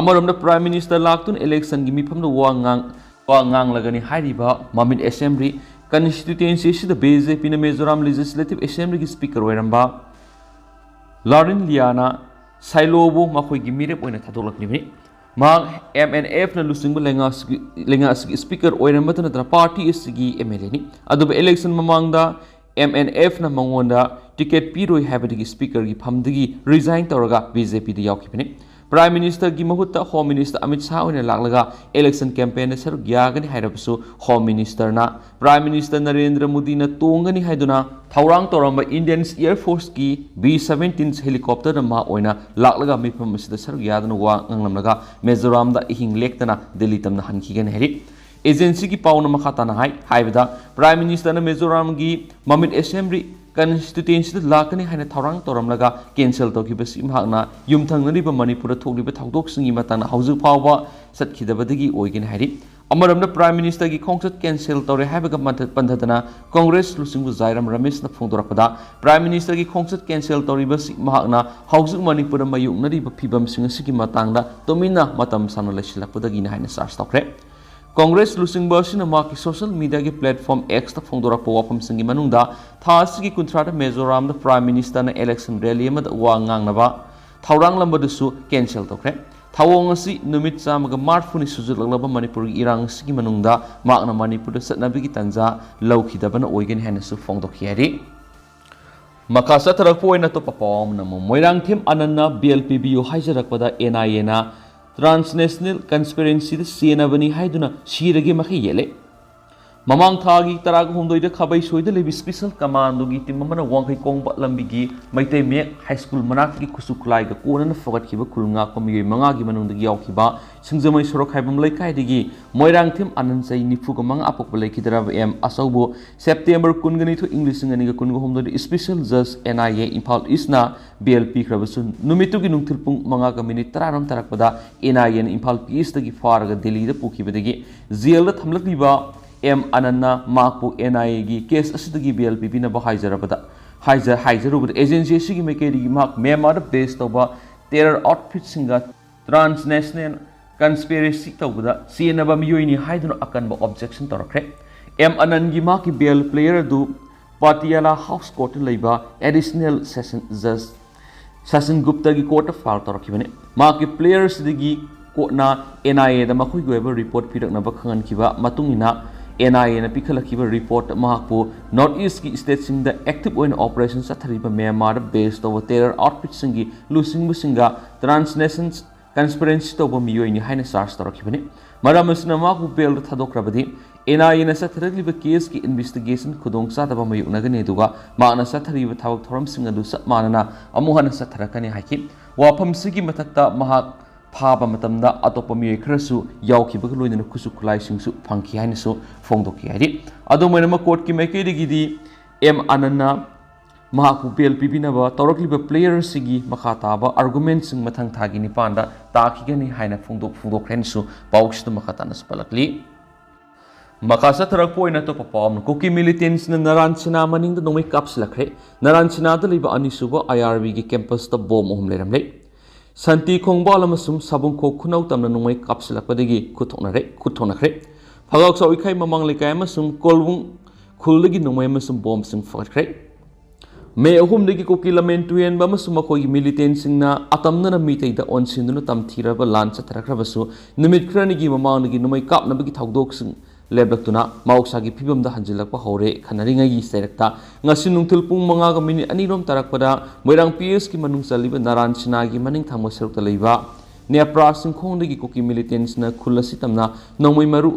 ꯑꯃꯔꯣꯝꯗ Prime Minister ꯂꯥꯛꯇꯨꯅ electionꯒꯤ ꯃꯤꯐꯝꯗ ꯋꯥ ꯉꯥꯡ-, ꯋꯥ ꯉꯥꯡꯂꯒꯅꯤ ꯍꯥꯏꯔꯤꯕ ꯃꯃꯤꯠ Assembly constituency ꯑꯁꯤꯗ BJPꯅ ꯃꯤꯖꯣꯔꯥꯝ Legislative Assemblyꯒꯤ Speaker ꯑꯣꯏꯔꯝꯕ ꯂꯥꯔꯤꯟ ꯂꯤꯌꯥꯅ ꯁꯥꯏꯂꯣꯕꯨ ꯃꯈꯣꯏꯒꯤ ꯃꯤꯔꯦꯞ ꯑꯣꯏꯅ ꯊꯥꯗꯣꯛꯂꯛꯂꯤꯕꯅꯤ꯫ ꯃꯍꯥꯛ MNFꯅ ꯂꯨꯆꯤꯡꯕ ꯂꯩꯉꯥꯛ ꯑꯁꯤꯒꯤ, ꯂꯩꯉꯥꯛ ꯑꯁꯤꯒꯤ Speaker ꯑꯣꯏꯔꯝꯕꯇ ꯅꯠꯇꯅ party ꯑꯁꯤꯒꯤ MLAꯅꯤ꯫ ꯑꯗꯨꯕꯨ election ꯃꯃꯥꯡꯗ MNFꯅ ꯃꯉꯣꯟꯗ ticket ꯄꯤꯔꯣꯏ ꯍꯥꯏꯕꯗꯒꯤ Speakerꯒꯤ ꯐꯝꯗꯒꯤ resign ꯇꯧꯔꯒ BJPꯗ ꯌꯥꯎꯈꯤꯕꯅꯤ꯫ Prime Ministerꯒꯤ ꯃꯍꯨꯠꯇ Home Minister ꯑꯃꯤꯠ ꯁꯥꯍ ꯑꯣꯏꯅ ꯂꯥꯛꯂꯒ election campaignꯗ ꯁꯔꯨꯛ ꯌꯥꯒꯅꯤ ꯍꯥꯏꯔꯕꯁꯨ Home Ministerꯅ Prime Minister ꯅꯔꯦꯟꯗ꯭ꯔ ꯃꯣꯗꯤꯅ ꯇꯣꯡꯒꯅꯤ ꯍꯥꯏꯗꯨꯅ ꯊꯧꯔꯥꯡ ꯇꯧꯔꯝꯕ Indian Air Forceꯀꯤ B seventeen helicopterꯗ ꯃꯍꯥꯛ ꯑꯣꯏꯅ ꯂꯥꯛꯂꯒ ꯃꯤꯐꯝ ꯑꯁꯤꯗ ꯁꯔꯨꯛ ꯌꯥꯗꯨꯅ ꯋꯥ ꯉꯥꯡꯂꯝꯂꯒ ꯃꯤꯖꯣꯔꯥꯝꯗ ꯑꯍꯤꯡ ꯂꯦꯛꯇꯅ ꯗꯤꯜꯂꯤ ꯇꯝꯅ ꯍꯟꯈꯤꯒꯅꯤ ꯍꯥꯏꯔꯤ꯫ Agencyꯒꯤ ꯄꯥꯎꯅ ꯃꯈꯥ ꯇꯥꯅ ꯍꯥꯏ, ꯍꯥꯏꯕꯗ Prime Ministerꯅ ꯃꯤꯖꯣꯔꯥꯝꯒꯤ ꯃꯃꯤꯠ Assembly constituencyꯗ ꯂꯥꯛꯀꯅꯤ ꯍꯥꯏꯅ ꯊꯧꯔꯥꯡ ꯇꯧꯔꯝꯂꯒ cancel ꯇꯧꯈꯤꯕꯁꯤ ꯃꯍꯥꯛꯅ ꯌꯨꯝꯊꯪꯅꯔꯤꯕ ꯃꯅꯤꯄꯨꯔꯗ ꯊꯣꯛꯂꯤꯕ ꯊꯧꯗꯣꯛꯁꯤꯡꯒꯤ ꯃꯇꯥꯡꯗ ꯍꯧꯖꯤꯛ ꯐꯥꯎꯕ ꯆꯠꯈꯤꯗꯕꯗꯒꯤ ꯑꯣꯏꯒꯅꯤ ꯍꯥꯏꯔꯤ꯫ ꯑꯃꯔꯣꯝꯗ Prime Ministerꯒꯤ ꯈꯣꯡꯆꯠ cancel ꯇꯧꯔꯦ ꯍꯥꯏꯕꯒ ꯃꯟꯊ-, ꯄꯟꯊꯗꯅ Congress ꯂꯨꯆꯤꯡꯕ ꯖꯥꯏꯔꯥꯝ ꯔꯃꯦꯁꯅ ꯐꯣꯡꯗꯣꯔꯛꯄꯗ, Prime Ministerꯒꯤ ꯈꯣꯡꯆꯠ cancel ꯇꯧꯔꯤꯕꯁꯤ ꯃꯍꯥꯛꯅ ꯍꯧꯖꯤꯛ ꯃꯅꯤꯄꯨꯔꯗ ꯃꯥꯌꯣꯛꯅꯔꯤꯕ ꯐꯤꯕꯝꯁꯤꯡ ꯑꯁꯤꯒꯤ ꯃꯇꯥꯡꯗ ꯇꯨꯃꯤꯟꯅ ꯃꯇꯝ ꯁꯥꯡꯅ ꯂꯩꯁꯤꯜꯂꯛꯄꯗꯒꯤꯅꯤ ꯍꯥꯏꯅ charge ꯇꯧꯈ꯭ꯔꯦ꯫ ꯀꯣꯡꯒ꯭ꯔꯦꯁ ꯂꯨꯆꯤꯡꯕ ꯑꯁꯤꯅ ꯃꯍꯥꯛꯀꯤ ꯁꯣꯁꯤꯌꯦꯜ ꯃꯤꯗꯤꯌꯥꯒꯤ ꯄ꯭ꯂꯦꯠꯐꯣꯔꯝ X ꯇ ꯐꯣꯡꯗꯣꯔꯛꯄ ꯋꯥꯐꯝꯁꯤꯡꯒꯤ ꯃꯅꯨꯡꯗ ꯊꯥ ꯑꯁꯤꯒꯤ ꯀꯨꯟꯊ꯭ꯔꯥꯗ ꯃꯤꯖꯣꯔꯥꯝꯗ ꯄ꯭ꯔꯥꯏꯝ ꯃꯤꯅꯤꯁꯇꯔꯅ ꯏꯂꯦꯛꯁꯟ ꯔꯦꯂꯤ ꯑꯃꯗ ꯋꯥ ꯉꯥꯡꯅꯕ ꯊꯧꯔꯥꯡꯂꯝꯕꯗꯨꯁꯨ ꯀꯦꯟꯁꯦꯜ ꯇꯧꯈ꯭ꯔꯦ꯫ ꯊꯧꯑꯣꯡ ꯑꯁꯤ ꯅꯨꯃꯤꯠ ꯆꯥꯝꯃꯒ ꯃꯔꯤꯐꯨꯅꯤ ꯁꯨꯖꯜꯂꯛꯂꯕ ꯃꯅꯤꯄꯨꯔꯒꯤ ꯏꯔꯥꯡ ꯑꯁꯤꯒꯤ ꯃꯅꯨꯡꯗ ꯃꯍꯥꯛꯅ ꯃꯅꯤꯄꯨꯔꯗ ꯆꯠꯅꯕꯒꯤ ꯇꯥꯟꯖꯥ ꯂꯧꯈꯤꯗꯕꯅ ꯑꯣꯏꯒꯅꯤ ꯍꯥꯏꯅꯁꯨ ꯐꯣꯡꯗꯣꯛꯈꯤ ꯍꯥꯏꯔꯤ꯫ ꯃꯈꯥ ꯆꯠꯊꯔꯛꯄ ꯑꯣꯏꯅ ꯑꯇꯣꯞꯄ ꯄꯥꯎ ꯑꯃꯅ ꯑꯃꯨꯛ ꯃꯣꯏꯔꯥꯡꯊꯦꯝ ꯑꯅꯟꯅ ꯕꯦꯜ ꯄꯤꯕꯤꯌꯨ ꯍꯥꯏꯖꯔꯛꯄꯗ NIA ꯅ transnational conspiracy ꯗ ꯆꯦꯟꯅꯕꯅꯤ ꯍꯥꯏꯗꯨꯅ ꯁꯤꯔꯒꯦ ꯃꯈꯩ ꯌꯦꯠꯂꯦ꯫ ꯃꯃꯥꯡ ꯊꯥꯒꯤ ꯇꯔꯥꯒ ꯍꯨꯝꯗꯣꯏꯗ ꯈꯥꯕꯩꯁꯣꯏꯗ ꯂꯩꯕ ꯁ꯭ꯄꯦꯁꯦꯜ ꯀꯃꯥꯟꯗꯣꯒꯤ ꯇꯤꯝ ꯑꯃꯅ ꯋꯥꯡꯈꯩ ꯀꯣꯡꯕ ꯂꯝꯕꯤꯒꯤ ꯃꯩꯇꯩ ꯃꯌꯦꯛ ꯍꯥꯏ ꯁ꯭ꯀꯨꯜ ꯃꯅꯥꯛꯇꯒꯤ ꯈꯨꯠꯁꯨ ꯈꯨꯠꯂꯥꯏꯒ ꯀꯣꯟꯅꯅ ꯐꯒꯠꯈꯤꯕ ꯈꯨꯜ ꯉꯥꯛꯄ ꯃꯤꯑꯣꯏ ꯃꯉꯥꯒꯤ ꯃꯅꯨꯡꯗꯒꯤ ꯌꯥꯎꯈꯤꯕ ꯁꯤꯡꯖꯃꯩ ꯁꯣꯔꯣꯛꯈꯥꯏꯕꯝ ꯂꯩꯀꯥꯏꯗꯒꯤ ꯃꯣꯏꯔꯥꯡꯊꯦꯝ ꯑꯅꯟ ꯆꯍꯤ ꯅꯤꯐꯨꯒ ꯃꯉꯥ ꯑꯄꯣꯛꯄ ꯂꯩꯈꯤꯗ꯭ꯔꯕ ꯑꯦꯝ ꯑꯆꯧꯕꯨ ꯁꯦꯞꯇꯦꯝꯕꯔ ꯀꯨꯟꯒ ꯅꯤꯊꯣꯏ ꯏꯪ ꯂꯤꯁꯤꯡ ꯑꯅꯤꯒ ꯀꯨꯟꯒ ꯍꯨꯝꯗꯣꯏꯗ ꯁ꯭ꯄꯦꯁꯦꯜ ꯖꯖ NIA ꯏꯝꯐꯥꯜ ꯏꯁꯅ ꯕꯦꯜ ꯄꯤꯈ꯭ꯔꯕꯁꯨ ꯅꯨꯃꯤꯠꯇꯨꯒꯤ ꯅꯨꯡꯊꯤꯜ ꯄꯨꯡ ꯃꯉꯥꯒ ꯃꯤꯅꯤꯠ ꯇꯔꯥꯔꯣꯝ ꯇꯥꯔꯛꯄꯗ NIA ꯅ ꯏꯝꯐꯥꯜ ꯏꯁꯇꯒꯤ ꯐꯥꯔꯒ ꯗꯦꯜꯂꯤꯗ ꯄꯨꯈꯤꯕꯗꯒꯤ ꯖꯦꯜꯗ ꯊꯝꯂꯛꯂꯤꯕ ꯑꯦꯝ ꯑꯅꯟꯅ ꯃꯍꯥꯛꯄꯨ NIA ꯒꯤ ꯀꯦꯁ ꯑꯁꯤꯗꯒꯤ ꯕꯦꯜ ꯄꯤꯕꯤꯅꯕ ꯍꯥꯏꯖꯔꯕꯗ ꯍꯥꯏꯖ-, ꯍꯥꯏꯖꯔꯨꯕꯗ ꯑꯦꯖꯦꯟꯁꯤ ꯑꯁꯤꯒꯤ ꯃꯥꯏꯀꯩꯗꯒꯤ ꯃꯍꯥꯛ ꯃ꯭ꯌꯥꯟꯃꯥꯔꯗ ꯕꯦꯁ ꯇꯧꯕ ꯇꯦꯔꯔ ꯑꯥꯎꯠꯐꯤꯠꯁꯤꯡꯒ transnational conspiracy ꯇꯧꯕꯗ ꯆꯦꯟꯅꯕ ꯃꯤꯑꯣꯏꯅꯤ ꯍꯥꯏꯗꯨꯅ ꯑꯀꯟꯕ ꯑꯣꯕꯖꯦꯛꯁꯟ ꯇꯧꯔꯛꯈ꯭ꯔꯦ꯫ ꯑꯦꯝ ꯑꯅꯟꯒꯤ ꯃꯍꯥꯛꯀꯤ ꯕꯦꯜ ꯄ꯭ꯂꯦꯌꯔ ꯑꯗꯨ ꯄꯥꯇꯤꯌꯥꯂꯥ ꯍꯥꯎꯁ ꯀꯣꯔꯠꯇ ꯂꯩꯕ ꯑꯦꯗꯤꯁꯅꯦꯜ ꯁꯦꯁꯟ ꯖꯖ ꯁꯦꯁꯟ ꯒꯨꯞꯇꯒꯤ ꯀꯣꯔꯠꯇ ꯐꯥꯏꯜ ꯇꯧꯔꯛꯈꯤꯕꯅꯤ꯫ ꯃꯍꯥꯛꯀꯤ ꯄ꯭ꯂꯦꯌꯔꯁꯤꯗꯒꯤ ꯀꯣꯔꯠꯅ NIA ꯗ ꯃꯈꯣꯏꯒꯤ ꯑꯣꯏꯕ ꯔꯤꯄꯣꯔꯠ ꯄꯤꯔꯛꯅꯕ ꯈꯪꯍꯟꯈꯤꯕ ꯃꯇꯨꯡ ꯏꯟꯅ NIA ꯅ ꯄꯤꯈꯠꯂꯛꯈꯤꯕ ꯔꯤꯄꯣꯔꯠꯇ ꯃꯍꯥꯛꯄꯨ ꯅꯣꯔꯠ ꯏꯁꯀꯤ ꯁ꯭ꯇꯦꯠꯁꯤꯡꯗ ꯑꯦꯛꯇꯤꯚ ꯑꯣꯏꯅ ꯑꯣꯄꯔꯦꯁꯟ ꯆꯠꯊꯔꯤꯕ ꯃ꯭ꯌꯥꯟꯃꯥꯔꯗ ꯕꯦꯁ ꯇꯧꯕ ꯇꯦꯔꯔ ꯑꯥꯎꯠꯐꯤꯠꯁꯤꯡꯒꯤ ꯂꯨꯆꯤꯡꯕꯁꯤꯡꯒ transnational conspiracy ꯇꯧꯕ ꯃꯤꯑꯣꯏꯅꯤ ꯍꯥꯏꯅ ꯆꯥꯔꯖ ꯇꯧꯔꯛꯈꯤꯕꯅꯤ꯫ ꯃꯔꯝ ꯑꯁꯤꯅ ꯃꯍꯥꯛꯄꯨ ꯕꯦꯜꯗ ꯊꯥꯗꯣꯛꯈ꯭ꯔꯕꯗꯤ NIA ꯅ ꯆꯠꯊꯔꯛꯂꯤꯕ ꯀꯦꯁꯀꯤ ꯏꯟꯚꯦꯁꯇꯤꯒꯦꯁꯟ ꯈꯨꯗꯣꯡꯆꯥꯗꯕ ꯃꯥꯌꯣꯛꯅꯒꯅꯤ, ꯑꯗꯨꯒ ꯃꯍꯥꯛꯅ ꯆꯠꯊꯔꯤꯕ ꯊꯕꯛ ꯊꯧꯔꯝꯁꯤꯡ ꯑꯗꯨ ꯆꯞ ꯃꯥꯟꯅꯅ ꯑꯃꯨꯛ ꯍꯟꯅ ꯆꯠꯊꯔꯛꯀꯅꯤ ꯍꯥꯏꯈꯤ꯫ ꯋꯥꯐꯝꯁꯤꯒꯤ ꯃꯊꯛꯇ ꯃꯍꯥꯛ ꯐꯥꯕ ꯃꯇꯝꯗ ꯑꯇꯣꯞꯄ ꯃꯤꯑꯣꯏ ꯈꯔꯁꯨ ꯌꯥꯎꯈꯤꯕꯒ ꯂꯣꯏꯅꯅ ꯈꯨꯠꯁꯨ ꯈꯨꯠꯂꯥꯏꯁꯤꯡꯁꯨ ꯐꯪꯈꯤ ꯍꯥꯏꯅꯁꯨ ꯐꯣꯡꯗꯣꯛꯈꯤ ꯍꯥꯏꯔꯤ꯫ ꯑꯗꯨꯝ ꯑꯣꯏꯅꯃꯛ ꯀꯣꯔꯠꯀꯤ ꯃꯥꯏꯀꯩꯗꯒꯤꯗꯤ ꯑꯦꯝ ꯑꯅꯟꯅ ꯃꯍꯥꯛꯄꯨ ꯕꯦꯜ ꯄꯤꯕꯤꯅꯕ ꯇꯧꯔꯛꯂꯤꯕ ꯄ꯭ꯂꯦꯌꯔꯁꯤꯒꯤ ꯃꯈꯥ ꯇꯥꯕ ꯑꯥꯔꯒꯨꯃꯦꯟꯁꯤꯡ ꯃꯊꯪ ꯊꯥꯒꯤ ꯅꯤꯄꯥꯟꯗ ꯇꯥꯈꯤꯒꯅꯤ ꯍꯥꯏꯅ ꯐꯣꯡꯗꯣꯛ-, ꯐꯣꯡꯗꯣꯛꯈ꯭ꯔꯦꯅꯁꯨ ꯄꯥꯎꯁꯤꯗ ꯃꯈꯥ ꯇꯥꯅꯁꯨ ꯄꯜꯂꯛꯂꯤ꯫ ꯃꯈꯥ ꯆꯠꯊꯔꯛꯄ ꯑꯣꯏꯅ ꯑꯇꯣꯞꯄ ꯄꯥꯎ ꯑꯃꯅ ꯀꯨꯀꯤ ꯃꯤꯂꯤꯇꯦꯟꯁꯅ ꯅꯔꯥꯟ ꯁꯤꯅꯥ ꯃꯅꯤꯡꯗ ꯅꯣꯡꯃꯩ ꯀꯥꯞꯁꯤꯜꯂꯛꯈ꯭ꯔꯦ꯫ ꯅꯔꯥꯟ ꯁꯤꯅꯥꯗ ꯂꯩꯕ ꯑꯅꯤꯁꯨꯕ IRB ꯒꯤ ꯀꯦꯝꯄꯁꯇ ꯕꯣꯝ ꯑꯍꯨꯝ ꯂꯩꯔꯝꯂꯦ꯫ ꯁꯥꯟꯇꯤ ꯈꯣꯡꯕꯥꯜ ꯑꯃꯁꯨꯡ ꯁꯥꯕꯨꯡꯈꯣꯛ ꯈꯨꯅꯧ ꯇꯝꯅ ꯅꯣꯡꯃꯩ ꯀꯥꯞꯁꯤꯜꯂꯛꯄꯗꯒꯤ ꯈꯨꯠꯊꯣꯛꯅꯔꯦ ꯈꯨꯠꯊꯣꯛꯅꯈ꯭ꯔꯦ꯫ ꯐꯒꯥꯎꯆꯥꯎ ꯏꯈꯥꯏ ꯃꯃꯥꯡ ꯂꯩꯀꯥꯏ ꯑꯃꯁꯨꯡ ꯀꯣꯜꯕꯨꯡ ꯈꯨꯜꯗꯒꯤ ꯅꯣꯡꯃꯩ ꯑꯃꯁꯨꯡ ꯕꯣꯝꯕꯁꯤꯡ ꯐꯒꯠꯈ꯭ꯔꯦ꯫ ꯃꯦ ꯑꯍꯨꯝꯗꯒꯤ ꯀꯨꯀꯤ ꯂꯃꯦꯟ ꯇꯨꯌꯦꯟꯕ ꯑꯃꯁꯨꯡ ꯃꯈꯣꯏꯒꯤ ꯃꯤꯂꯤꯇꯦꯟꯁꯤꯡꯅ ꯑꯇꯝꯅꯅ ꯃꯤꯇꯩꯗ ꯑꯣꯟꯁꯤꯟꯗꯨꯅ ꯇꯝꯊꯤꯔꯕ ꯂꯥꯟ ꯆꯠꯊꯔꯛꯈ꯭ꯔꯕꯁꯨ, ꯅꯨꯃꯤꯠ ꯈꯔꯅꯤꯒꯤ ꯃꯃꯥꯡꯗꯒꯤ ꯅꯣꯡꯃꯩ ꯀꯥꯞꯅꯕꯒꯤ ꯊꯧꯗꯣꯛꯁꯤꯡ ꯂꯦꯞꯂꯛꯇꯨꯅ ꯃꯍꯧꯁꯥꯒꯤ ꯐꯤꯕꯝꯗ ꯍꯟꯖꯤꯜꯂꯛꯄ ꯍꯧꯔꯦ ꯈꯟꯅꯔꯤꯉꯩꯒꯤ ꯆꯩꯔꯛꯇ, ꯉꯁꯤ ꯅꯨꯡꯊꯤꯜ ꯄꯨꯡ ꯃꯉꯥꯒ ꯃꯤꯅꯤꯠ ꯑꯅꯤꯔꯣꯝ ꯇꯥꯔꯛꯄꯗ ꯃꯣꯏꯔꯥꯡ ꯄꯤ ꯑꯦꯁꯀꯤ ꯃꯅꯨꯡ ꯆꯜꯂꯤꯕ ꯅꯥꯔꯥꯟ ꯁꯤꯅꯥꯒꯤ ꯃꯅꯤꯡ ꯊꯪꯕ ꯁꯔꯨꯛꯇ ꯂꯩꯕ ꯅꯦꯄ꯭ꯔꯥ ꯆꯤꯡꯈꯣꯡꯗꯒꯤ ꯀꯨꯀꯤ ꯃꯤꯂꯤꯇꯦꯟꯁꯤꯡꯅ ꯈꯨꯜ ꯑꯁꯤ ꯇꯝꯅ ꯅꯣꯡꯃꯩ ꯃꯔꯨ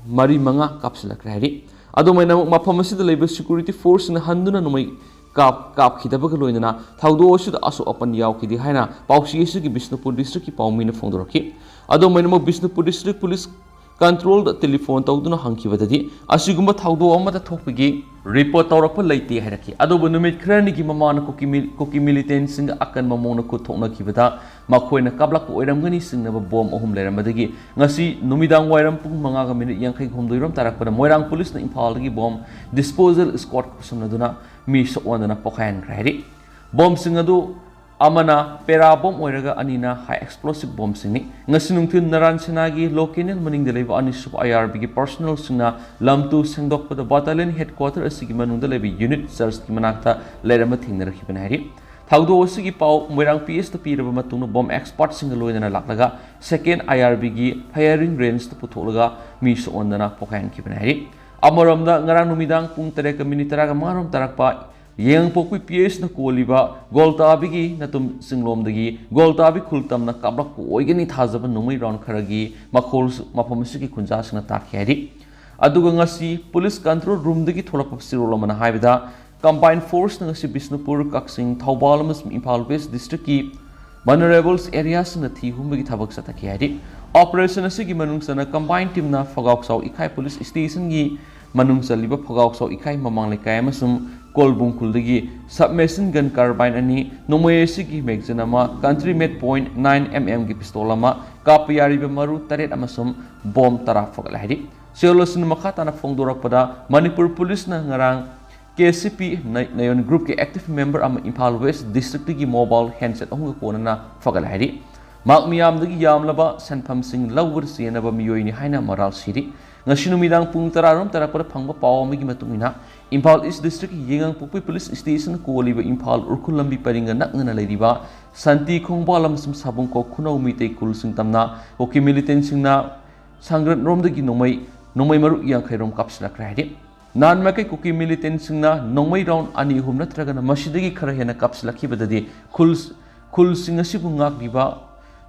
ꯃꯔꯤ ꯃꯉꯥ ꯀꯥꯞꯁꯤꯜꯂꯛꯈ꯭ꯔꯦ ꯍꯥꯏꯔꯤ꯫ ꯑꯗꯨꯃꯥꯏꯅꯃꯛ ꯃꯐꯝ ꯑꯁꯤꯗ ꯂꯩꯕ ꯁꯦꯀ꯭ꯌꯨꯔꯤꯇꯤ ꯐꯣꯔꯁꯁꯤꯡꯅ ꯍꯟꯗꯨꯅ ꯅꯣꯡꯃꯩ ꯀꯥꯞ ꯀꯥꯞꯈꯤꯗꯕꯒ ꯂꯣꯏꯅꯅ ꯊꯧꯗꯣꯛ ꯑꯁꯤꯗ ꯑꯁꯣꯛ ꯑꯄꯟ ꯌꯥꯎꯈꯤꯗꯦ ꯍꯥꯏꯅ ꯄꯥꯎꯆꯦ ꯑꯁꯤꯒꯤ ꯕꯤꯁꯅꯨꯄꯨꯔ ꯗꯤꯁꯇ꯭ꯔꯤꯛꯀꯤ ꯄꯥꯎꯃꯤꯅ ꯐꯣꯡꯗꯣꯔꯛꯈꯤ꯫ ꯑꯗꯨꯃꯥꯏꯅꯃꯛ ꯕꯤꯁꯅꯨꯄꯨꯔ ꯗꯤꯁꯇ꯭ꯔꯤꯛ ꯄꯨꯂꯤꯁ ꯀꯟꯇ꯭ꯔꯣꯜꯗ ꯇꯦꯂꯤꯐꯣꯟ ꯇꯧꯗꯨꯅ ꯍꯪꯈꯤꯕꯗꯗꯤ, ꯑꯁꯤꯒꯨꯝꯕ ꯊꯧꯗꯣꯛ ꯑꯃꯠꯇ ꯊꯣꯛꯄꯒꯤ ꯔꯤꯄꯣꯔꯠ ꯇꯧꯔꯛꯄ ꯂꯩꯇꯦ ꯍꯥꯏꯔꯛꯈꯤ꯫ ꯑꯗꯨꯕꯨ ꯅꯨꯃꯤꯠ ꯈꯔꯅꯤꯒꯤ ꯃꯃꯥꯡꯗ ꯀꯨꯀꯤ ꯃꯤ-, ꯀꯨꯀꯤ ꯃꯤꯂꯤꯇꯦꯟꯁꯤꯡꯒ ꯑꯀꯟꯕ ꯃꯑꯣꯡꯗ ꯈꯨꯠ ꯊꯣꯛꯅꯈꯤꯕꯗ ꯃꯈꯣꯏꯅ ꯀꯥꯞꯂꯛꯄ ꯑꯣꯏꯔꯝꯒꯅꯤ ꯆꯤꯡꯅꯕ ꯕꯣꯝ ꯑꯍꯨꯝ ꯂꯩꯔꯝꯕꯗꯒꯤ ꯉꯁꯤ ꯅꯨꯃꯤꯗꯥꯡ ꯋꯥꯏꯔꯝ ꯄꯨꯡ ꯃꯉꯥꯒ ꯃꯤꯅꯤꯠ ꯌꯥꯡꯈꯩ ꯍꯨꯝꯗꯣꯏꯔꯣꯝ ꯇꯥꯔꯛꯄꯗ ꯃꯣꯏꯔꯥꯡ ꯄꯨꯂꯤꯁꯅ ꯏꯝꯐꯥꯜꯗꯒꯤ ꯕꯣꯝ ꯗꯤꯁꯄꯣꯖꯦꯜ ꯁ꯭ꯀ꯭ꯋꯥꯗ ꯈꯨꯠꯁꯝꯅꯗꯨꯅ ꯃꯤ ꯁꯣꯛꯍꯟꯗꯅ ꯄꯣꯈꯥꯏꯍꯟꯈ꯭ꯔꯦ ꯍꯥꯏꯔꯤ꯫ ꯕꯣꯝꯁꯤꯡ ꯑꯗꯨ ꯑꯃꯅ ꯄꯦꯔꯥ ꯕꯣꯝ ꯑꯣꯏꯔꯒ ꯑꯅꯤꯅ ꯍꯥꯏ ꯑꯦꯛꯁꯄ꯭ꯂꯣꯁꯤꯚ ꯕꯣꯝꯁꯤꯡꯅꯤ꯫ ꯉꯁꯤ ꯅꯨꯡꯊꯤꯜ ꯅꯥꯔꯥꯟ ꯁꯦꯅꯥꯒꯤ ꯂꯣ ꯀꯦꯅꯦꯜ ꯃꯅꯤꯡꯗ ꯂꯩꯕ ꯑꯅꯤꯁꯨꯕ ꯑꯥꯏ ꯑꯥꯔ ꯕꯤꯒꯤ ꯄꯔꯁꯣꯅꯦꯜꯁꯤꯡꯅ ꯂꯝꯇꯨ ꯁꯦꯡꯗꯣꯛꯄꯗ ꯕꯥꯇꯥꯂꯤꯌꯟ ꯍꯦꯗꯀ꯭ꯋꯥꯇꯔ ꯑꯁꯤꯒꯤ ꯃꯅꯨꯡꯗ ꯂꯩꯕ ꯌꯨꯅꯤꯠ ꯆꯔꯆꯀꯤ ꯃꯅꯥꯛꯇ ꯂꯩꯔꯝꯕ ꯊꯦꯡꯅꯔꯛꯈꯤꯕꯅꯤ ꯍꯥꯏꯔꯤ꯫ ꯊꯧꯗꯣꯛ ꯑꯁꯤꯒꯤ ꯄꯥꯎ ꯃꯣꯏꯔꯥꯡ ꯄꯤ ꯑꯦꯁꯇ ꯄꯤꯔꯕ ꯃꯇꯨꯡꯗ ꯕꯣꯝ ꯑꯦꯛꯁꯄꯔꯠꯁꯤꯡꯒ ꯂꯣꯏꯅꯅ ꯂꯥꯛꯂꯒ ꯁꯦꯀꯦꯟ ꯑꯥꯏ ꯑꯥꯔ ꯕꯤꯒꯤ ꯐꯥꯌꯔꯤꯡ ꯔꯦꯟꯖꯇ ꯄꯨꯊꯣꯛꯂꯒ ꯃꯤ ꯁꯣꯛꯍꯟꯗꯅ ꯄꯣꯈꯥꯏꯍꯟꯈꯤꯕꯅꯤ ꯍꯥꯏꯔꯤ꯫ ꯑꯃꯔꯣꯝꯗ ꯉꯔꯥꯡ ꯅꯨꯃꯤꯗꯥꯡ ꯄꯨꯡ ꯇꯔꯦꯠꯀ ꯃꯤꯅꯤꯠ ꯇꯔꯥꯒ ꯃꯉꯥꯔꯣꯝ ꯇꯥꯔꯛꯄ ꯌꯦꯡꯉꯥꯡꯄꯣꯛꯄꯤ ꯄꯤ ꯑꯦꯁꯅ ꯀꯣꯜꯂꯤꯕ ꯒꯣꯜꯇꯥꯕꯤꯒꯤ ꯅꯇꯨꯝ ꯆꯤꯡꯂꯣꯝꯗꯒꯤ ꯒꯣꯜꯇꯥꯕꯤ ꯈꯨꯜ ꯇꯝꯅ ꯀꯥꯞꯂꯛꯄ ꯑꯣꯏꯒꯅꯤ ꯊꯥꯖꯕ ꯅꯣꯡꯃꯩ ꯔꯥꯎꯟ ꯈꯔꯒꯤ ꯃꯈꯣꯜꯁꯨ ꯃꯐꯝ ꯑꯁꯤꯒꯤ ꯈꯨꯟꯖꯥꯁꯤꯡꯅ ꯇꯥꯈꯤ ꯍꯥꯏꯔꯤ꯫ ꯑꯗꯨꯒ ꯉꯁꯤ ꯄꯨꯂꯤꯁ ꯀꯟꯇ꯭ꯔꯣꯜ ꯔꯨꯝꯗꯒꯤ ꯊꯣꯛꯂꯛꯄ ꯆꯦꯔꯣꯜ ꯑꯃꯅ ꯍꯥꯏꯕꯗ, ꯀꯝꯕꯥꯏꯟ ꯐꯣꯔꯁꯅ ꯉꯁꯤ ꯕꯤꯁꯅꯨꯄꯨꯔ, ꯀꯛꯆꯤꯡ, ꯊꯧꯕꯥꯜ ꯑꯃꯁꯨꯡ ꯏꯝꯐꯥꯜ ꯋꯦꯁ ꯗꯤꯁꯇ꯭ꯔꯤꯛꯀꯤ ꯚꯜꯅꯔꯦꯕꯜꯁ ꯑꯦꯔꯤꯌꯥꯁꯤꯡꯗ ꯊꯤ ꯍꯨꯝꯕꯒꯤ ꯊꯕꯛ ꯆꯠꯊꯈꯤ ꯍꯥꯏꯔꯤ꯫ ꯑꯣꯄꯔꯦꯁꯟ ꯑꯁꯤꯒꯤ ꯃꯅꯨꯡ ꯆꯟꯅ ꯀꯝꯕꯥꯏꯟ ꯇꯤꯝꯅ ꯐꯒꯥꯎꯆꯥꯎ ꯏꯈꯥꯏ ꯄꯨꯂꯤꯁ ꯁ꯭ꯇꯦꯁꯟꯒꯤ ꯃꯅꯨꯡ ꯆꯜꯂꯤꯕ ꯐꯒꯥꯎꯆꯥꯎ ꯏꯈꯥꯏ ꯃꯃꯥꯡ ꯂꯩꯀꯥꯏ ꯑꯃꯁꯨꯡ ꯀꯣꯜꯕꯨꯡ ꯈꯨꯜꯗꯒꯤ ꯁꯕꯃꯦꯁꯤꯟ ꯒꯟ ꯀꯥꯔꯕꯥꯏꯟ ꯑꯅꯤ, ꯅꯣꯡꯃꯩ ꯑꯁꯤꯒꯤ ꯃꯦꯒꯖꯤꯟ ꯑꯃ, ꯀꯟꯇ꯭ꯔꯤ ꯃꯦꯗ ꯄꯣꯏꯟꯠ ꯅꯥꯏꯟ ꯑꯦꯝ ꯑꯦꯝꯒꯤ ꯄꯤꯁꯇꯣꯜ ꯑꯃ, ꯀꯥꯞꯄ ꯌꯥꯔꯤꯕ ꯃꯔꯨ ꯇꯔꯦꯠ ꯑꯃꯁꯨꯡ ꯕꯣꯝ ꯇꯔꯥ ꯐꯒꯠꯂꯦ ꯍꯥꯏꯔꯤ꯫ ꯆꯦꯔꯣꯜ ꯑꯁꯤꯅ ꯃꯈꯥ ꯇꯥꯅ ꯐꯣꯡꯗꯣꯔꯛꯄꯗ, ꯃꯅꯤꯄꯨꯔ ꯄꯨꯂꯤꯁꯅ ꯉꯔꯥꯡ ꯀꯦ ꯁꯤ ꯄꯤ ꯅ-, ꯅꯌꯣꯟ groupꯀꯤ active member ꯑꯃ ꯏꯝꯐꯥꯜ West districtꯇꯒꯤ mobile handset ꯑꯍꯨꯝꯒ ꯀꯣꯟꯅꯅ ꯐꯒꯠꯂꯦ ꯍꯥꯏꯔꯤ꯫ ꯃꯍꯥꯛ ꯃꯤꯌꯥꯝꯗꯒꯤ ꯌꯥꯝꯂꯕ ꯁꯦꯟꯐꯝꯁꯤꯡ ꯂꯧꯕꯗ ꯆꯦꯟꯅꯕ ꯃꯤꯑꯣꯏꯅꯤ ꯍꯥꯏꯅ ꯃꯔꯥꯜ ꯁꯤꯔꯤ꯫ ꯉꯁꯤ ꯅꯨꯃꯤꯗꯥꯡ ꯄꯨꯡ ꯇꯔꯥꯔꯣꯝ ꯇꯥꯔꯛꯄꯗ ꯐꯪꯕ ꯄꯥꯎ ꯑꯃꯒꯤ ꯃꯇꯨꯡ ꯏꯟꯅ, Imphal East districtꯀꯤ ꯌꯦꯉꯥꯡꯄꯣꯛꯄꯤ police station ꯀꯣꯜꯂꯤꯕ Imphal Ukhrul ꯂꯝꯕꯤ ꯄꯔꯤꯡꯒ ꯅꯛꯅꯅ ꯂꯩꯔꯤꯕ ꯁꯥꯟꯇꯤ ꯈꯣꯡꯕꯥꯜ ꯑꯃꯁꯨꯡ ꯁꯥꯕꯨꯡꯈꯣꯛ ꯈꯨꯅꯧ ꯃꯤꯇꯩ ꯈꯨꯜꯁꯤꯡ ꯇꯝꯅ ꯀꯨꯀꯤ militantꯁꯤꯡꯅ ꯁꯪꯒ꯭ꯔꯠꯔꯣꯝꯗꯒꯤ ꯅꯣꯡꯃꯩ, ꯅꯣꯡꯃꯩ ꯃꯔꯨ ꯌꯥꯡꯈꯩ ꯔꯣꯝ ꯀꯥꯞꯁꯤꯜꯂꯛꯈ꯭ꯔꯦ ꯍꯥꯏꯔꯤ꯫ ꯅꯍꯥꯟ ꯃꯥꯏꯀꯩ ꯀꯨꯀꯤ militantꯁꯤꯡꯅ ꯅꯣꯡꯃꯩ round ꯑꯅꯤ ꯑꯍꯨꯝ ꯅꯠꯇ꯭ꯔꯒꯅ ꯃꯁꯤꯗꯒꯤ ꯈꯔ ꯍꯦꯟꯅ ꯀꯥꯞꯁꯤꯜꯂꯛꯈꯤꯕꯗꯗꯤ ꯈꯨꯜ, ꯈꯨꯜꯁꯤꯡ ꯑꯁꯤꯕꯨ ꯉꯥꯛꯂꯤꯕ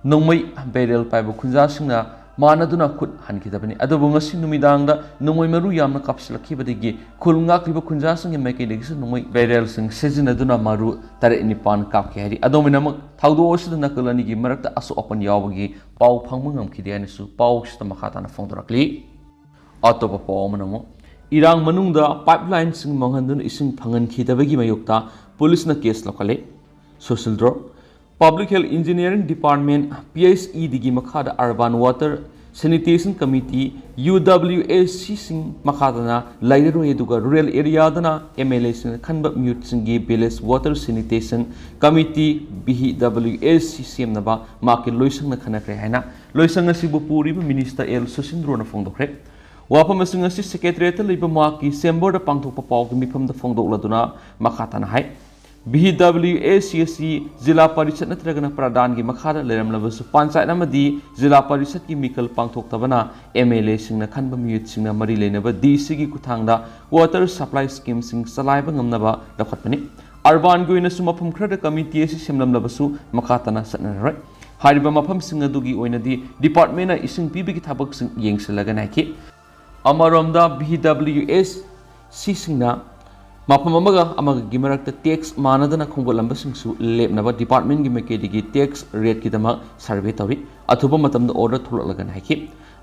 ꯅꯣꯡꯃꯩ barrel ꯄꯥꯏꯕ ꯈꯨꯟꯖꯥꯁꯤꯡꯅ ꯃꯥꯟꯅꯗꯨꯅ ꯈꯨꯠ ꯍꯟꯈꯤꯗꯕꯅꯤ꯫ ꯑꯗꯨꯕꯨ ꯉꯁꯤ ꯅꯨꯃꯤꯗꯥꯡꯗ ꯅꯣꯡꯃꯩ ꯃꯔꯨ ꯌꯥꯝꯅ ꯀꯥꯞꯁꯤꯜꯂꯛꯈꯤꯕꯗꯒꯤ ꯈꯨꯜ ꯉꯥꯛꯂꯤꯕ ꯈꯨꯟꯖꯥꯁꯤꯡꯒꯤ ꯃꯥꯏꯀꯩꯗꯒꯤꯁꯨ ꯅꯣꯡꯃꯩ barrelꯁꯤꯡ ꯁꯤꯖꯤꯟꯅꯗꯨꯅ ꯃꯔꯨ ꯇꯔꯦꯠ ꯅꯤꯄꯥꯟ ꯀꯥꯞꯈꯤ ꯍꯥꯏꯔꯤ꯫ ꯑꯗꯣꯝ ꯑꯣꯏꯅꯃꯛ ꯊꯧꯗꯣꯛ ꯑꯁꯤꯗ ꯅꯥꯀꯜ ꯑꯅꯤꯒꯤ ꯃꯔꯛꯇ ꯑꯁꯣꯛ ꯑꯄꯟ ꯌꯥꯎꯕꯒꯤ ꯄꯥꯎ ꯐꯪꯕ ꯉꯝꯈꯤꯗꯦ ꯍꯥꯏꯅꯁꯨ ꯄꯥꯎꯁꯤꯗ ꯃꯈꯥ ꯇꯥꯅ ꯐꯣꯡꯗꯣꯔꯛꯂꯤ꯫ ꯑꯇꯣꯞꯄ ꯄꯥꯎ ꯑꯃꯅ ꯑꯃꯨꯛ ꯏꯔꯥꯡ ꯃꯅꯨꯡꯗ pipelineꯁꯤꯡ ꯃꯥꯡꯍꯟꯗꯨꯅ ꯏꯁꯤꯡ ꯐꯪꯍꯟꯈꯤꯗꯕꯒꯤ ꯃꯥꯌꯣꯛꯇ ꯄꯨꯂꯤꯁꯅ case ꯂꯧꯈꯠꯂꯦ꯫ ꯁꯨꯁꯤꯜ ꯗ꯭ꯔꯣ꯫ Public Health Engineering Department, P H E Dꯒꯤ ꯃꯈꯥꯗ Urban Water Sanitation Committee, U W S Cꯁꯤꯡ ꯃꯈꯥꯗꯅ ꯂꯩꯔꯔꯣꯏ, ꯑꯗꯨꯒ rural areaꯗꯅ M L Aꯁꯤꯡꯅ ꯈꯟꯕ ꯃꯤꯍꯨꯠꯁꯤꯡꯒꯤ Village Water Sanitation Committee, V W S C ꯁꯦꯝꯅꯕ ꯃꯍꯥꯛꯀꯤ ꯂꯣꯏꯁꯪꯅ ꯈꯟꯅꯈ꯭ꯔꯦ ꯍꯥꯏꯅ ꯂꯣꯏꯁꯪ ꯑꯁꯤꯕꯨ ꯄꯨꯔꯤꯕ Minister ꯑꯦꯜ ꯁꯨꯁꯤꯟꯗ꯭ꯔꯣꯅ ꯐꯣꯡꯗꯣꯛꯈ꯭ꯔꯦ꯫ ꯋꯥꯐꯝꯁꯤꯡ ꯑꯁꯤ Secretariatꯇ ꯂꯩꯕ ꯃꯍꯥꯛꯀꯤ chamberꯗ ꯄꯥꯡꯊꯣꯛꯄ ꯄꯥꯎꯒꯤ ꯃꯤꯐꯝꯗ ꯐꯣꯡꯗꯣꯛꯂꯗꯨꯅ ꯃꯈꯥ ꯇꯥꯅ ꯍꯥꯏ, V W S C ꯑꯁꯤ ꯖꯤꯂꯥ ꯄꯔꯤꯁꯠ ꯅꯠꯇ꯭ꯔꯒꯅ ꯄ꯭ꯔꯙꯥꯟꯒꯤ ꯃꯈꯥꯗ ꯂꯩꯔꯝꯂꯕꯁꯨ, ꯄꯟꯆꯥꯌꯠ ꯑꯃꯗꯤ ꯖꯤꯂꯥ ꯄꯔꯤꯁꯠꯀꯤ ꯃꯤꯈꯜ ꯄꯥꯡꯊꯣꯛꯇꯕꯅ M L Aꯁꯤꯡꯅ ꯈꯟꯕ ꯃꯤꯍꯨꯠꯁꯤꯡꯅ ꯃꯔꯤ ꯂꯩꯅꯕ D Cꯒꯤ ꯈꯨꯠꯊꯥꯡꯗ water supply schemeꯁꯤꯡ ꯆꯂꯥꯏꯕ ꯉꯝꯅꯕ ꯂꯧꯈꯠꯄꯅꯤ꯫ Urbanꯒꯤ ꯑꯣꯏꯅꯁꯨ ꯃꯐꯝ ꯈꯔꯗ committee ꯑꯁꯤ ꯁꯦꯝꯂꯝꯂꯕꯁꯨ, ꯃꯈꯥ ꯇꯥꯅ ꯆꯠꯅꯔꯔꯣꯏ꯫ ꯍꯥꯏꯔꯤꯕ ꯃꯐꯝꯁꯤꯡ ꯑꯗꯨꯒꯤ ꯑꯣꯏꯅꯗꯤ departmentꯅ ꯏꯁꯤꯡ ꯄꯤꯕꯒꯤ ꯊꯕꯛꯁꯤꯡ ꯌꯦꯡꯁꯤꯜꯂꯒ ꯉꯥꯏꯈꯤ꯫ ꯑꯃꯔꯣꯝꯗ, V W S Cꯁꯤꯡꯅ ꯃꯐꯝ ꯑꯃꯒ ꯑꯃꯒꯒꯤ ꯃꯔꯛꯇ tax ꯃꯥꯟꯅꯗꯅ ꯈꯣꯝꯒꯠꯂꯝꯕꯁꯤꯡꯁꯨ ꯂꯦꯞꯅꯕ departmentꯀꯤ ꯃꯥꯏꯀꯩꯗꯒꯤ tax rateꯀꯤꯗꯃꯛ survey ꯇꯧꯔꯤ꯫ ꯑꯊꯨꯕ ꯃꯇꯝꯗ order ꯊꯣꯛꯂꯛꯂꯒꯅꯤ ꯍꯥꯏꯈꯤ꯫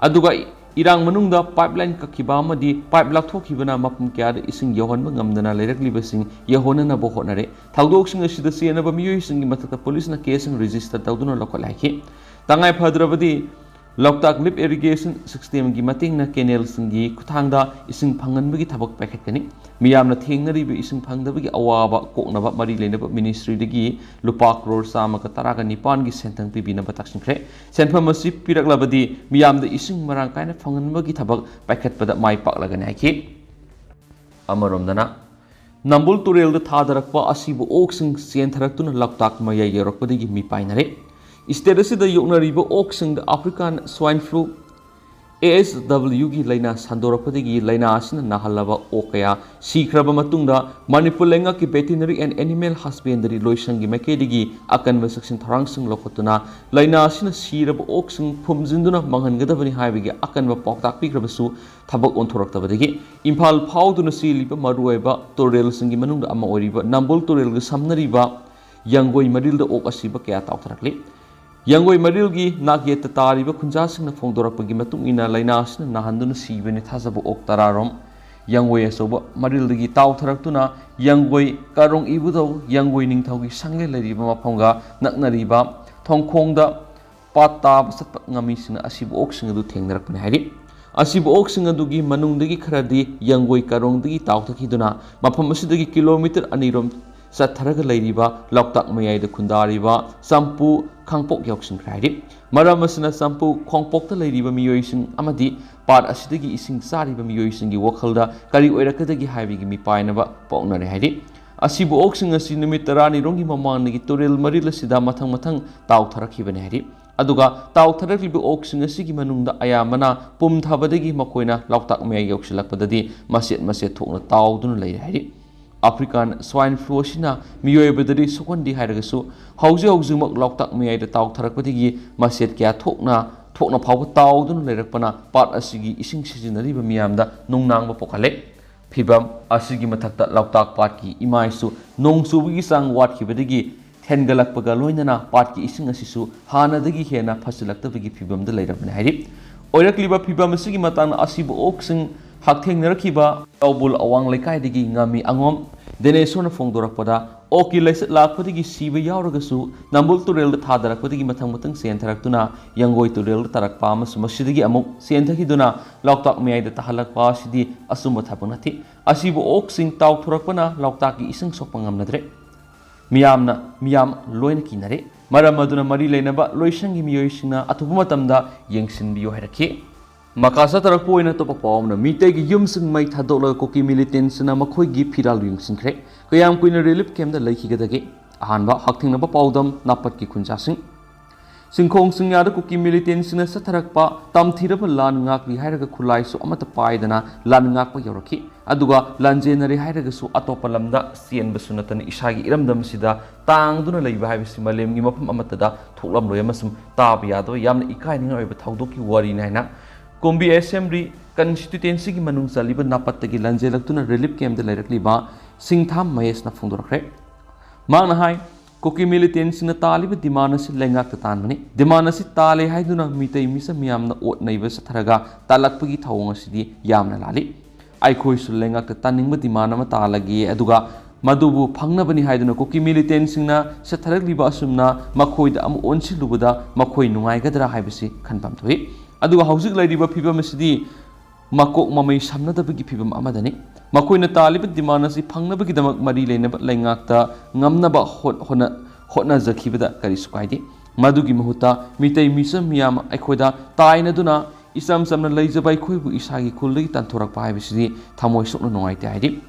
ꯑꯗꯨꯒ ꯏꯔꯥꯡ ꯃꯅꯨꯡꯗ pipeline ꯀꯛꯈꯤꯕ ꯑꯃꯗꯤ pipe ꯂꯥꯞꯊꯣꯛꯈꯤꯕꯅ ꯃꯐꯝ ꯀꯌꯥꯗ ꯏꯁꯤꯡ ꯌꯧꯍꯟꯕ ꯉꯝꯗꯅ ꯂꯩꯔꯛꯂꯤꯕꯁꯤꯡ ꯌꯧꯍꯟꯅꯅꯕ ꯍꯣꯠꯅꯔꯦ꯫ ꯊꯧꯗꯣꯛꯁꯤꯡ ꯑꯁꯤꯗ ꯆꯦꯟꯅꯕ ꯃꯤꯑꯣꯏꯁꯤꯡꯒꯤ ꯃꯊꯛꯇ ꯄꯨꯂꯤꯁꯅ caseꯁꯤꯡ register ꯇꯧꯗꯨꯅ ꯂꯧꯈꯠꯂꯦ ꯍꯥꯏꯈꯤ꯫ ꯇꯉꯥꯏ ꯐꯗ꯭ꯔꯕꯗꯤ ꯂꯣꯛꯇꯥꯛ ꯂꯤꯐ ꯏꯔꯤꯒꯦꯁꯟ ꯁꯤꯁꯇꯦꯝꯒꯤ ꯃꯇꯦꯡꯅ ꯀꯦꯅꯦꯜꯁꯤꯡꯒꯤ ꯈꯨꯠꯊꯥꯡꯗ ꯏꯁꯤꯡ ꯐꯪꯍꯟꯕꯒꯤ ꯊꯕꯛ ꯄꯥꯏꯈꯠꯀꯅꯤ꯫ ꯃꯤꯌꯥꯝꯅ ꯊꯦꯡꯅꯔꯤꯕ ꯏꯁꯤꯡ ꯐꯪꯗꯕꯒꯤ ꯑꯋꯥꯕ ꯀꯣꯛꯅꯕ ꯃꯔꯤ ꯂꯩꯅꯕ ꯃꯤꯅꯤꯁꯇ꯭ꯔꯤꯗꯒꯤ ꯂꯨꯄꯥ ꯀ꯭ꯔꯣꯔ ꯆꯥꯝꯃꯒ ꯇꯔꯥꯒ ꯅꯤꯄꯥꯟꯒꯤ ꯁꯦꯟꯊꯪ ꯄꯤꯕꯤꯅꯕ ꯇꯛꯁꯤꯟꯈ꯭ꯔꯦ꯫ ꯁꯦꯟꯐꯝ ꯑꯁꯤ ꯄꯤꯔꯛꯂꯕꯗꯤ ꯃꯤꯌꯥꯝꯗ ꯏꯁꯤꯡ ꯃꯔꯥꯡ ꯀꯥꯏꯅ ꯐꯪꯍꯟꯕꯒꯤ ꯊꯕꯛ ꯄꯥꯏꯈꯠꯄꯗ ꯃꯥꯏ ꯄꯥꯛꯂꯒꯅꯤ ꯍꯥꯏꯈꯤ꯫ ꯑꯃꯔꯣꯝꯗꯅ, ꯅꯝꯕꯨꯜ ꯇꯨꯔꯦꯜꯗ ꯊꯥꯗꯔꯛꯄ ꯑꯁꯤꯕ ꯑꯣꯛꯁꯤꯡ ꯆꯦꯟꯊꯔꯛꯇꯨꯅ ꯂꯣꯛꯇꯥꯛ ꯃꯌꯥꯏ ꯌꯧꯔꯛꯄꯗꯒꯤ ꯃꯤ ꯄꯥꯏꯅꯔꯦ꯫ ꯁ꯭ꯇꯦꯠ ꯑꯁꯤꯗ ꯌꯣꯛꯅꯔꯤꯕ ꯑꯣꯛꯁꯤꯡꯗ African Swine Flu, A S W ꯒꯤ ꯂꯥꯏꯅꯥ ꯁꯟꯗꯣꯔꯛꯄꯗꯒꯤ ꯂꯥꯏꯅꯥ ꯑꯁꯤꯅ ꯅꯥꯍꯜꯂꯕ ꯑꯣꯛ ꯀꯌꯥ ꯁꯤꯈ꯭ꯔꯕ ꯃꯇꯨꯡꯗ, ꯃꯅꯤꯄꯨꯔ ꯂꯩꯉꯥꯛꯀꯤ Veterinary and Animal Husbandry ꯂꯣꯏꯁꯪꯒꯤ ꯃꯥꯏꯀꯩꯗꯒꯤ ꯑꯀꯟꯕ ꯆꯦꯛꯁꯤꯟ ꯊꯧꯔꯥꯡꯁꯤꯡ ꯂꯧꯈꯠꯇꯨꯅ ꯂꯥꯏꯅꯥ ꯑꯁꯤꯅ ꯁꯤꯔꯕ ꯑꯣꯛꯁꯤꯡ ꯐꯨꯝꯖꯤꯟꯗꯨꯅ ꯃꯥꯡꯍꯟꯒꯗꯕꯅꯤ ꯍꯥꯏꯕꯒꯤ ꯑꯀꯟꯕ ꯄꯥꯎꯇꯥꯛ ꯄꯤꯈ꯭ꯔꯕꯁꯨ, ꯊꯕꯛ ꯑꯣꯟꯊꯣꯔꯛꯇꯕꯗꯒꯤ ꯏꯝꯐꯥꯜ ꯐꯥꯎꯗꯨꯅ ꯆꯦꯜꯂꯤꯕ ꯃꯔꯨꯑꯣꯏꯕ ꯇꯨꯔꯦꯜꯁꯤꯡꯒꯤ ꯃꯅꯨꯡꯗ ꯑꯃ ꯑꯣꯏꯔꯤꯕ ꯅꯝꯕꯨꯜ ꯇꯨꯔꯦꯜꯒ ꯁꯝꯅꯔꯤꯕ ꯌꯥꯡꯒꯣꯏ ꯃꯔꯤꯜꯗ ꯑꯣꯛ ꯑꯁꯤꯕ ꯀꯌꯥ ꯇꯥꯎꯊꯔꯛꯂꯤ꯫ ꯌꯥꯡꯒꯣꯏ ꯃꯔꯤꯜꯒꯤ ꯅꯥꯛꯌꯦꯠꯇ ꯇꯥꯔꯤꯕ ꯈꯨꯟꯖꯥꯁꯤꯡꯅ ꯐꯣꯡꯗꯣꯔꯛꯄꯒꯤ ꯃꯇꯨꯡ ꯏꯟꯅ, ꯂꯥꯏꯅꯥ ꯑꯁꯤꯅ ꯅꯥꯍꯟꯗꯨꯅ ꯁꯤꯕꯅꯤ ꯊꯥꯖꯕ ꯑꯣꯛ ꯇꯔꯥꯔꯣꯝ ꯌꯥꯡꯒꯣꯏ ꯑꯆꯧꯕ ꯃꯔꯤꯜꯗꯒꯤ ꯇꯥꯎꯊꯔꯛꯇꯨꯅ ꯌꯥꯡꯒꯣꯏ ꯀꯥꯔꯣꯡ ꯏꯕꯨꯙꯧ, ꯌꯥꯡꯒꯣꯏ ꯅꯤꯡꯊꯧꯒꯤ ꯁꯪꯂꯦꯟ ꯂꯩꯔꯤꯕ ꯃꯐꯝꯒ ꯅꯛꯅꯔꯤꯕ ꯊꯣꯡꯈꯣꯡꯗ ꯄꯥꯠ ꯇꯥꯕ ꯆꯠꯄ ꯉꯝꯃꯤꯁꯤꯡꯅ ꯑꯁꯤꯕ ꯑꯣꯛꯁꯤꯡ ꯑꯗꯨ ꯊꯦꯡꯅꯔꯛꯄꯅꯤ ꯍꯥꯏꯔꯤ꯫ ꯑꯁꯤꯕ ꯑꯣꯛꯁꯤꯡ ꯑꯗꯨꯒꯤ ꯃꯅꯨꯡꯗꯒꯤ ꯈꯔꯗꯤ ꯌꯥꯡꯒꯣꯏ ꯀꯥꯔꯣꯡꯗꯒꯤ ꯇꯥꯎꯊꯈꯤꯗꯨꯅ ꯃꯐꯝ ꯑꯁꯤꯗꯒꯤ ꯀꯤꯂꯣꯃꯤꯇꯔ ꯑꯅꯤꯔꯣꯝ ꯆꯠꯊꯔꯒ ꯂꯩꯔꯤꯕ ꯂꯣꯛꯇꯥꯛ ꯃꯌꯥꯏꯗ ꯈꯨꯟꯗꯥꯔꯤꯕ ꯆꯝꯄꯨ ꯈꯥꯡꯄꯣꯛ ꯌꯧꯁꯤꯟꯈ꯭ꯔꯦ ꯍꯥꯏꯔꯤ꯫ ꯃꯔꯝ ꯑꯁꯤꯅ ꯆꯝꯄꯨ ꯈꯣꯡꯄꯣꯛꯇ ꯂꯩꯔꯤꯕ ꯃꯤꯑꯣꯏꯁꯤꯡ ꯑꯃꯗꯤ ꯄꯥꯠ ꯑꯁꯤꯗꯒꯤ ꯏꯁꯤꯡ ꯆꯥꯔꯤꯕ ꯃꯤꯑꯣꯏꯁꯤꯡꯒꯤ ꯋꯥꯈꯜꯗ ꯀꯔꯤ ꯑꯣꯏꯔꯛꯀꯗꯒꯦ ꯍꯥꯏꯕꯒꯤ ꯃꯤꯄꯥꯏꯅꯕ ꯄꯣꯛꯅꯔꯦ ꯍꯥꯏꯔꯤ꯫ ꯑꯁꯤꯕ ꯑꯣꯛꯁꯤꯡ ꯑꯁꯤ ꯅꯨꯃꯤꯠ ꯇꯔꯥꯅꯤꯔꯣꯝꯒꯤ ꯃꯃꯥꯡꯗꯒꯤ ꯇꯨꯔꯦꯜ ꯃꯔꯤꯜ ꯑꯁꯤꯗ ꯃꯊꯪ ꯃꯊꯪ ꯇꯥꯎꯊꯔꯛꯈꯤꯕꯅꯤ ꯍꯥꯏꯔꯤ꯫ ꯑꯗꯨꯒ ꯇꯥꯎꯊꯔꯛꯂꯤꯕ ꯑꯣꯛꯁꯤꯡ ꯑꯁꯤꯒꯤ ꯃꯅꯨꯡꯗ ꯑꯌꯥꯝꯕꯅ ꯄꯨꯝꯊꯕꯗꯒꯤ ꯃꯈꯣꯏꯅ ꯂꯣꯛꯇꯥꯛ ꯃꯌꯥꯏ ꯌꯧꯁꯤꯜꯂꯛꯄꯗꯗꯤ ꯃꯆꯦꯠ ꯃꯆꯦꯠ ꯊꯣꯛꯅ ꯇꯥꯎꯗꯨꯅ ꯂꯩꯔꯦ ꯍꯥꯏꯔꯤ꯫ African Swine Flu ꯑꯁꯤꯅ ꯃꯤꯑꯣꯏꯕꯗꯗꯤ ꯁꯣꯛꯍꯟꯗꯦ ꯍꯥꯏꯔꯒꯁꯨ, ꯍꯧꯖꯤꯛ ꯍꯧꯖꯤꯛꯃꯛ ꯂꯣꯛꯇꯥꯛ ꯃꯌꯥꯏꯗ ꯇꯥꯎꯊꯔꯛꯄꯗꯒꯤ ꯃꯆꯦꯠ ꯀꯌꯥ ꯊꯣꯛꯅ ꯊꯣꯛꯅ ꯐꯥꯎꯕ ꯇꯥꯎꯗꯨꯅ ꯂꯩꯔꯛꯄꯅ ꯄꯥꯠ ꯑꯁꯤꯒꯤ ꯏꯁꯤꯡ ꯁꯤꯖꯤꯟꯅꯔꯤꯕ ꯃꯤꯌꯥꯝꯗ ꯅꯨꯡꯅꯥꯡꯕ ꯄꯣꯛꯍꯜꯂꯦ꯫ ꯐꯤꯚꯝ ꯑꯁꯤꯒꯤ ꯃꯊꯛꯇ ꯂꯣꯛꯇꯥꯛ ꯄꯥꯠꯀꯤ ꯏꯃꯥꯏꯁꯨ ꯅꯣꯡ ꯆꯨꯕꯒꯤ ꯆꯥꯡ ꯋꯥꯠꯈꯤꯕꯗꯒꯤ ꯍꯦꯟꯒꯠꯂꯛꯄꯒ ꯂꯣꯏꯅꯅ ꯄꯥꯠꯀꯤ ꯏꯁꯤꯡ ꯑꯁꯤꯁꯨ ꯍꯥꯟꯅꯗꯒꯤ ꯍꯦꯟꯅ ꯐꯠꯁꯤꯜꯂꯛꯇꯕꯒꯤ ꯐꯤꯚꯝꯗ ꯂꯩꯔꯕꯅꯤ ꯍꯥꯏꯔꯤ꯫ ꯑꯣꯏꯔꯛꯂꯤꯕ ꯐꯤꯚꯝ ꯑꯁꯤꯒꯤ ꯃꯇꯥꯡꯗ ꯑꯁꯤꯕ ꯑꯣꯛꯁꯤꯡ ꯍꯛꯊꯦꯡꯅꯔꯛꯈꯤꯕ ꯌꯥꯎꯕꯨꯜ ꯑꯋꯥꯡ ꯂꯩꯀꯥꯏꯗꯒꯤ ꯉꯥꯃꯤ ꯑꯉꯣꯝ ꯗꯦꯅꯦꯁꯣꯔꯅ ꯐꯣꯡꯗꯣꯔꯛꯄꯗ, ꯑꯣꯛꯀꯤ ꯂꯥꯏꯆꯠ ꯂꯥꯛꯄꯗꯒꯤ ꯁꯤꯕ ꯌꯥꯎꯔꯒꯁꯨ ꯅꯝꯕꯨꯜ ꯇꯨꯔꯦꯜꯗ ꯊꯥꯗꯔꯛꯄꯗꯒꯤ ꯃꯊꯪ ꯃꯊꯪ ꯆꯦꯟꯊꯔꯛꯇꯨꯅ ꯌꯥꯡꯒꯣꯏ ꯇꯨꯔꯦꯜꯗ ꯇꯥꯔꯛꯄ ꯑꯃꯁꯨꯡ ꯃꯁꯤꯗꯒꯤ ꯑꯃꯨꯛ ꯆꯦꯟꯊꯈꯤꯗꯨꯅ ꯂꯣꯛꯇꯥꯛ ꯃꯌꯥꯏꯗ ꯇꯥꯍꯜꯂꯛꯄ ꯑꯁꯤꯗꯤ ꯑꯆꯨꯝꯕ ꯊꯕꯛ ꯅꯠꯇꯦ꯫ ꯑꯁꯤꯕꯨ ꯑꯣꯛꯁꯤꯡ ꯇꯥꯎꯊꯣꯔꯛꯄꯅ ꯂꯣꯛꯇꯥꯛꯀꯤ ꯏꯁꯤꯡ ꯁꯣꯛꯄ ꯉꯝꯅꯗ꯭ꯔꯦ꯫ ꯃꯤꯌꯥꯝꯅ ꯃꯤꯌꯥꯝ ꯂꯣꯏꯅ ꯀꯤꯅꯔꯦ꯫ ꯃꯔꯝ ꯑꯗꯨꯅ ꯃꯔꯤ ꯂꯩꯅꯕ ꯂꯣꯏꯁꯪꯒꯤ ꯃꯤꯑꯣꯏꯁꯤꯡꯅ ꯑꯊꯨꯕ ꯃꯇꯝꯗ ꯌꯦꯡꯁꯤꯟꯕꯤꯌꯨ ꯍꯥꯏꯔꯛꯈꯤ꯫ ꯃꯈꯥ ꯆꯠꯊꯔꯛꯄ ꯑꯣꯏꯅ ꯑꯇꯣꯞꯄ ꯄꯥꯎ ꯑꯃꯅ, ꯃꯤꯇꯩꯒꯤ ꯌꯨꯝꯁꯤꯡ ꯃꯩ ꯊꯥꯗꯣꯛꯂꯒ ꯀꯨꯀꯤ ꯃꯤꯂꯤꯇꯦꯟꯁꯤꯡꯅ ꯃꯈꯣꯏꯒꯤ ꯐꯤꯔꯥꯜ ꯌꯦꯡꯁꯤꯟꯈ꯭ꯔꯦ꯫ ꯀꯌꯥꯝ ꯀꯨꯏꯅ ꯔꯤꯂꯤꯐ ꯀꯦꯝꯞꯇ ꯂꯩꯈꯤꯒꯗꯒꯦ? ꯑꯍꯥꯟꯕ ꯍꯛꯊꯦꯡꯅꯕ ꯄꯥꯎꯗꯝ, ꯅꯥꯄꯠꯀꯤ ꯈꯨꯟꯖꯥꯁꯤꯡ꯫ ꯆꯤꯡꯈꯣꯡ ꯆꯤꯡꯌꯥꯗ ꯀꯨꯀꯤ ꯃꯤꯂꯤꯇꯦꯟꯁꯤꯡꯅ ꯆꯠꯊꯔꯛꯄ ꯇꯝꯊꯤꯔꯕ ꯂꯥꯟ ꯉꯥꯛꯂꯤ ꯍꯥꯏꯔꯒ ꯈꯨꯠꯂꯥꯏꯁꯨ ꯑꯃꯠꯇ ꯄꯥꯏꯗꯅ ꯂꯥꯟ ꯉꯥꯛꯄ ꯌꯧꯔꯛꯈꯤ꯫ ꯑꯗꯨꯒ ꯂꯥꯟꯖꯦꯟꯅꯔꯦ ꯍꯥꯏꯔꯒꯁꯨ ꯑꯇꯣꯞꯄ ꯂꯝꯗ ꯆꯦꯟꯕꯁꯨ ꯅꯠꯇꯅ ꯏꯁꯥꯒꯤ ꯏꯔꯝꯗꯝ ꯑꯁꯤꯗ ꯇꯥꯡꯗꯨꯅ ꯂꯩꯕ ꯍꯥꯏꯕꯁꯤ ꯃꯥꯂꯦꯝꯒꯤ ꯃꯐꯝ ꯑꯃꯠꯇꯗ ꯊꯣꯛꯂꯝꯂꯣꯏ ꯑꯃꯁꯨꯡ ꯇꯥꯕ ꯌꯥꯗꯕ ꯌꯥꯝꯅ ꯏꯀꯥꯏꯅꯤꯡꯉꯥꯏ ꯑꯣꯏꯕ ꯊꯧꯗꯣꯛꯀꯤ ꯋꯥꯔꯤꯅꯤ ꯍꯥꯏꯅ ꯀꯨꯝꯕꯤ ꯑꯦꯁꯦꯝꯕ꯭ꯂꯤ ꯀꯟꯁꯇꯤꯇ꯭ꯌꯨꯇꯦꯟꯁꯤꯒꯤ ꯃꯅꯨꯡ ꯆꯜꯂꯤꯕ ꯅꯥꯄꯠꯇꯒꯤ ꯂꯥꯟꯖꯦꯜꯂꯛꯇꯨꯅ ꯔꯤꯂꯤꯐ ꯀꯦꯝꯞꯇ ꯂꯩꯔꯛꯂꯤꯕ ꯁꯤꯡꯊꯥꯝ ꯃꯍꯦꯁꯅ ꯐꯣꯡꯗꯣꯔꯛꯈ꯭ꯔꯦ꯫ ꯃꯍꯥꯛꯅ ꯍꯥꯏ, ꯀꯨꯀꯤ ꯃꯤꯂꯤꯇꯦꯟꯁꯤꯡꯅ ꯇꯥꯜꯂꯤꯕ ꯗꯤꯃꯥꯟ ꯑꯁꯤ ꯂꯩꯉꯥꯛꯇ ꯇꯥꯟꯕꯅꯤ꯫ ꯗꯤꯃꯥꯟ ꯑꯁꯤ ꯇꯥꯜꯂꯦ ꯍꯥꯏꯗꯨꯅ ꯃꯤꯇꯩ ꯃꯤꯆꯝ ꯃꯤꯌꯥꯝꯅ ꯑꯣꯠ ꯅꯩꯕ ꯆꯠꯊꯔꯒ ꯇꯥꯜꯂꯛꯄꯒꯤ ꯊꯧꯑꯣꯡ ꯑꯁꯤꯗꯤ ꯌꯥꯝꯅ ꯂꯥꯜꯂꯤ꯫ ꯑꯩꯈꯣꯏꯁꯨ ꯂꯩꯉꯥꯛꯇ ꯇꯥꯅꯤꯡꯕ ꯗꯤꯃꯥꯟ ꯑꯃ ꯇꯥꯜꯂꯒꯦ, ꯑꯗꯨꯒ ꯃꯗꯨꯕꯨ ꯐꯪꯅꯕꯅꯤ ꯍꯥꯏꯗꯨꯅ ꯀꯨꯀꯤ ꯃꯤꯂꯤꯇꯦꯟꯁꯤꯡꯅ ꯆꯠꯊꯔꯛꯂꯤꯕ ꯑꯁꯨꯝꯅ ꯃꯈꯣꯏꯗ ꯑꯃꯨꯛ ꯑꯣꯟꯁꯤꯜꯂꯨꯕꯗ ꯃꯈꯣꯏ ꯅꯨꯡꯉꯥꯏꯒꯗ꯭ꯔꯥ ꯍꯥꯏꯕꯁꯤ ꯈꯟꯐꯝ ꯊꯣꯛꯏ꯫ ꯑꯗꯨꯒ ꯍꯧꯖꯤꯛ ꯂꯩꯔꯤꯕ ꯐꯤꯕꯝ ꯑꯁꯤꯗꯤ ꯃꯀꯣꯛ ꯃꯃꯩ ꯁꯝꯅꯗꯕꯒꯤ ꯐꯤꯕꯝ ꯑꯃꯗꯅꯤ꯫ ꯃꯈꯣꯏꯅ ꯇꯥꯜꯂꯤꯕ ꯗꯤꯃꯥꯟ ꯑꯁꯤ ꯐꯪꯅꯕꯒꯤꯗꯃꯛ ꯃꯔꯤ ꯂꯩꯅꯕ ꯂꯩꯉꯥꯛꯇ ꯉꯝꯅꯕ ꯍꯣꯠ-, ꯍꯣꯠꯅ-, ꯍꯣꯠꯅꯖꯈꯤꯕꯗ ꯀꯔꯤꯁꯨ ꯀꯥꯏꯗꯦ꯫ ꯃꯗꯨꯒꯤ ꯃꯍꯨꯠꯇ ꯃꯤꯇꯩ ꯃꯤꯆꯝ ꯃꯤꯌꯥꯝ ꯑꯩꯈꯣꯏꯗ ꯇꯥꯏꯅꯗꯨꯅ ꯏꯆꯝ ꯆꯝꯅ ꯂꯩꯖꯕ ꯑꯩꯈꯣꯏꯕꯨ ꯏꯁꯥꯒꯤ ꯈꯨꯜꯗꯒꯤ ꯇꯥꯟꯊꯣꯔꯛꯄ ꯍꯥꯏꯕꯁꯤꯗꯤ ꯊꯃꯣꯏ ꯁꯣꯛꯅ ꯅꯨꯡꯉꯥꯏꯇꯦ ꯍꯥꯏꯔꯤ꯫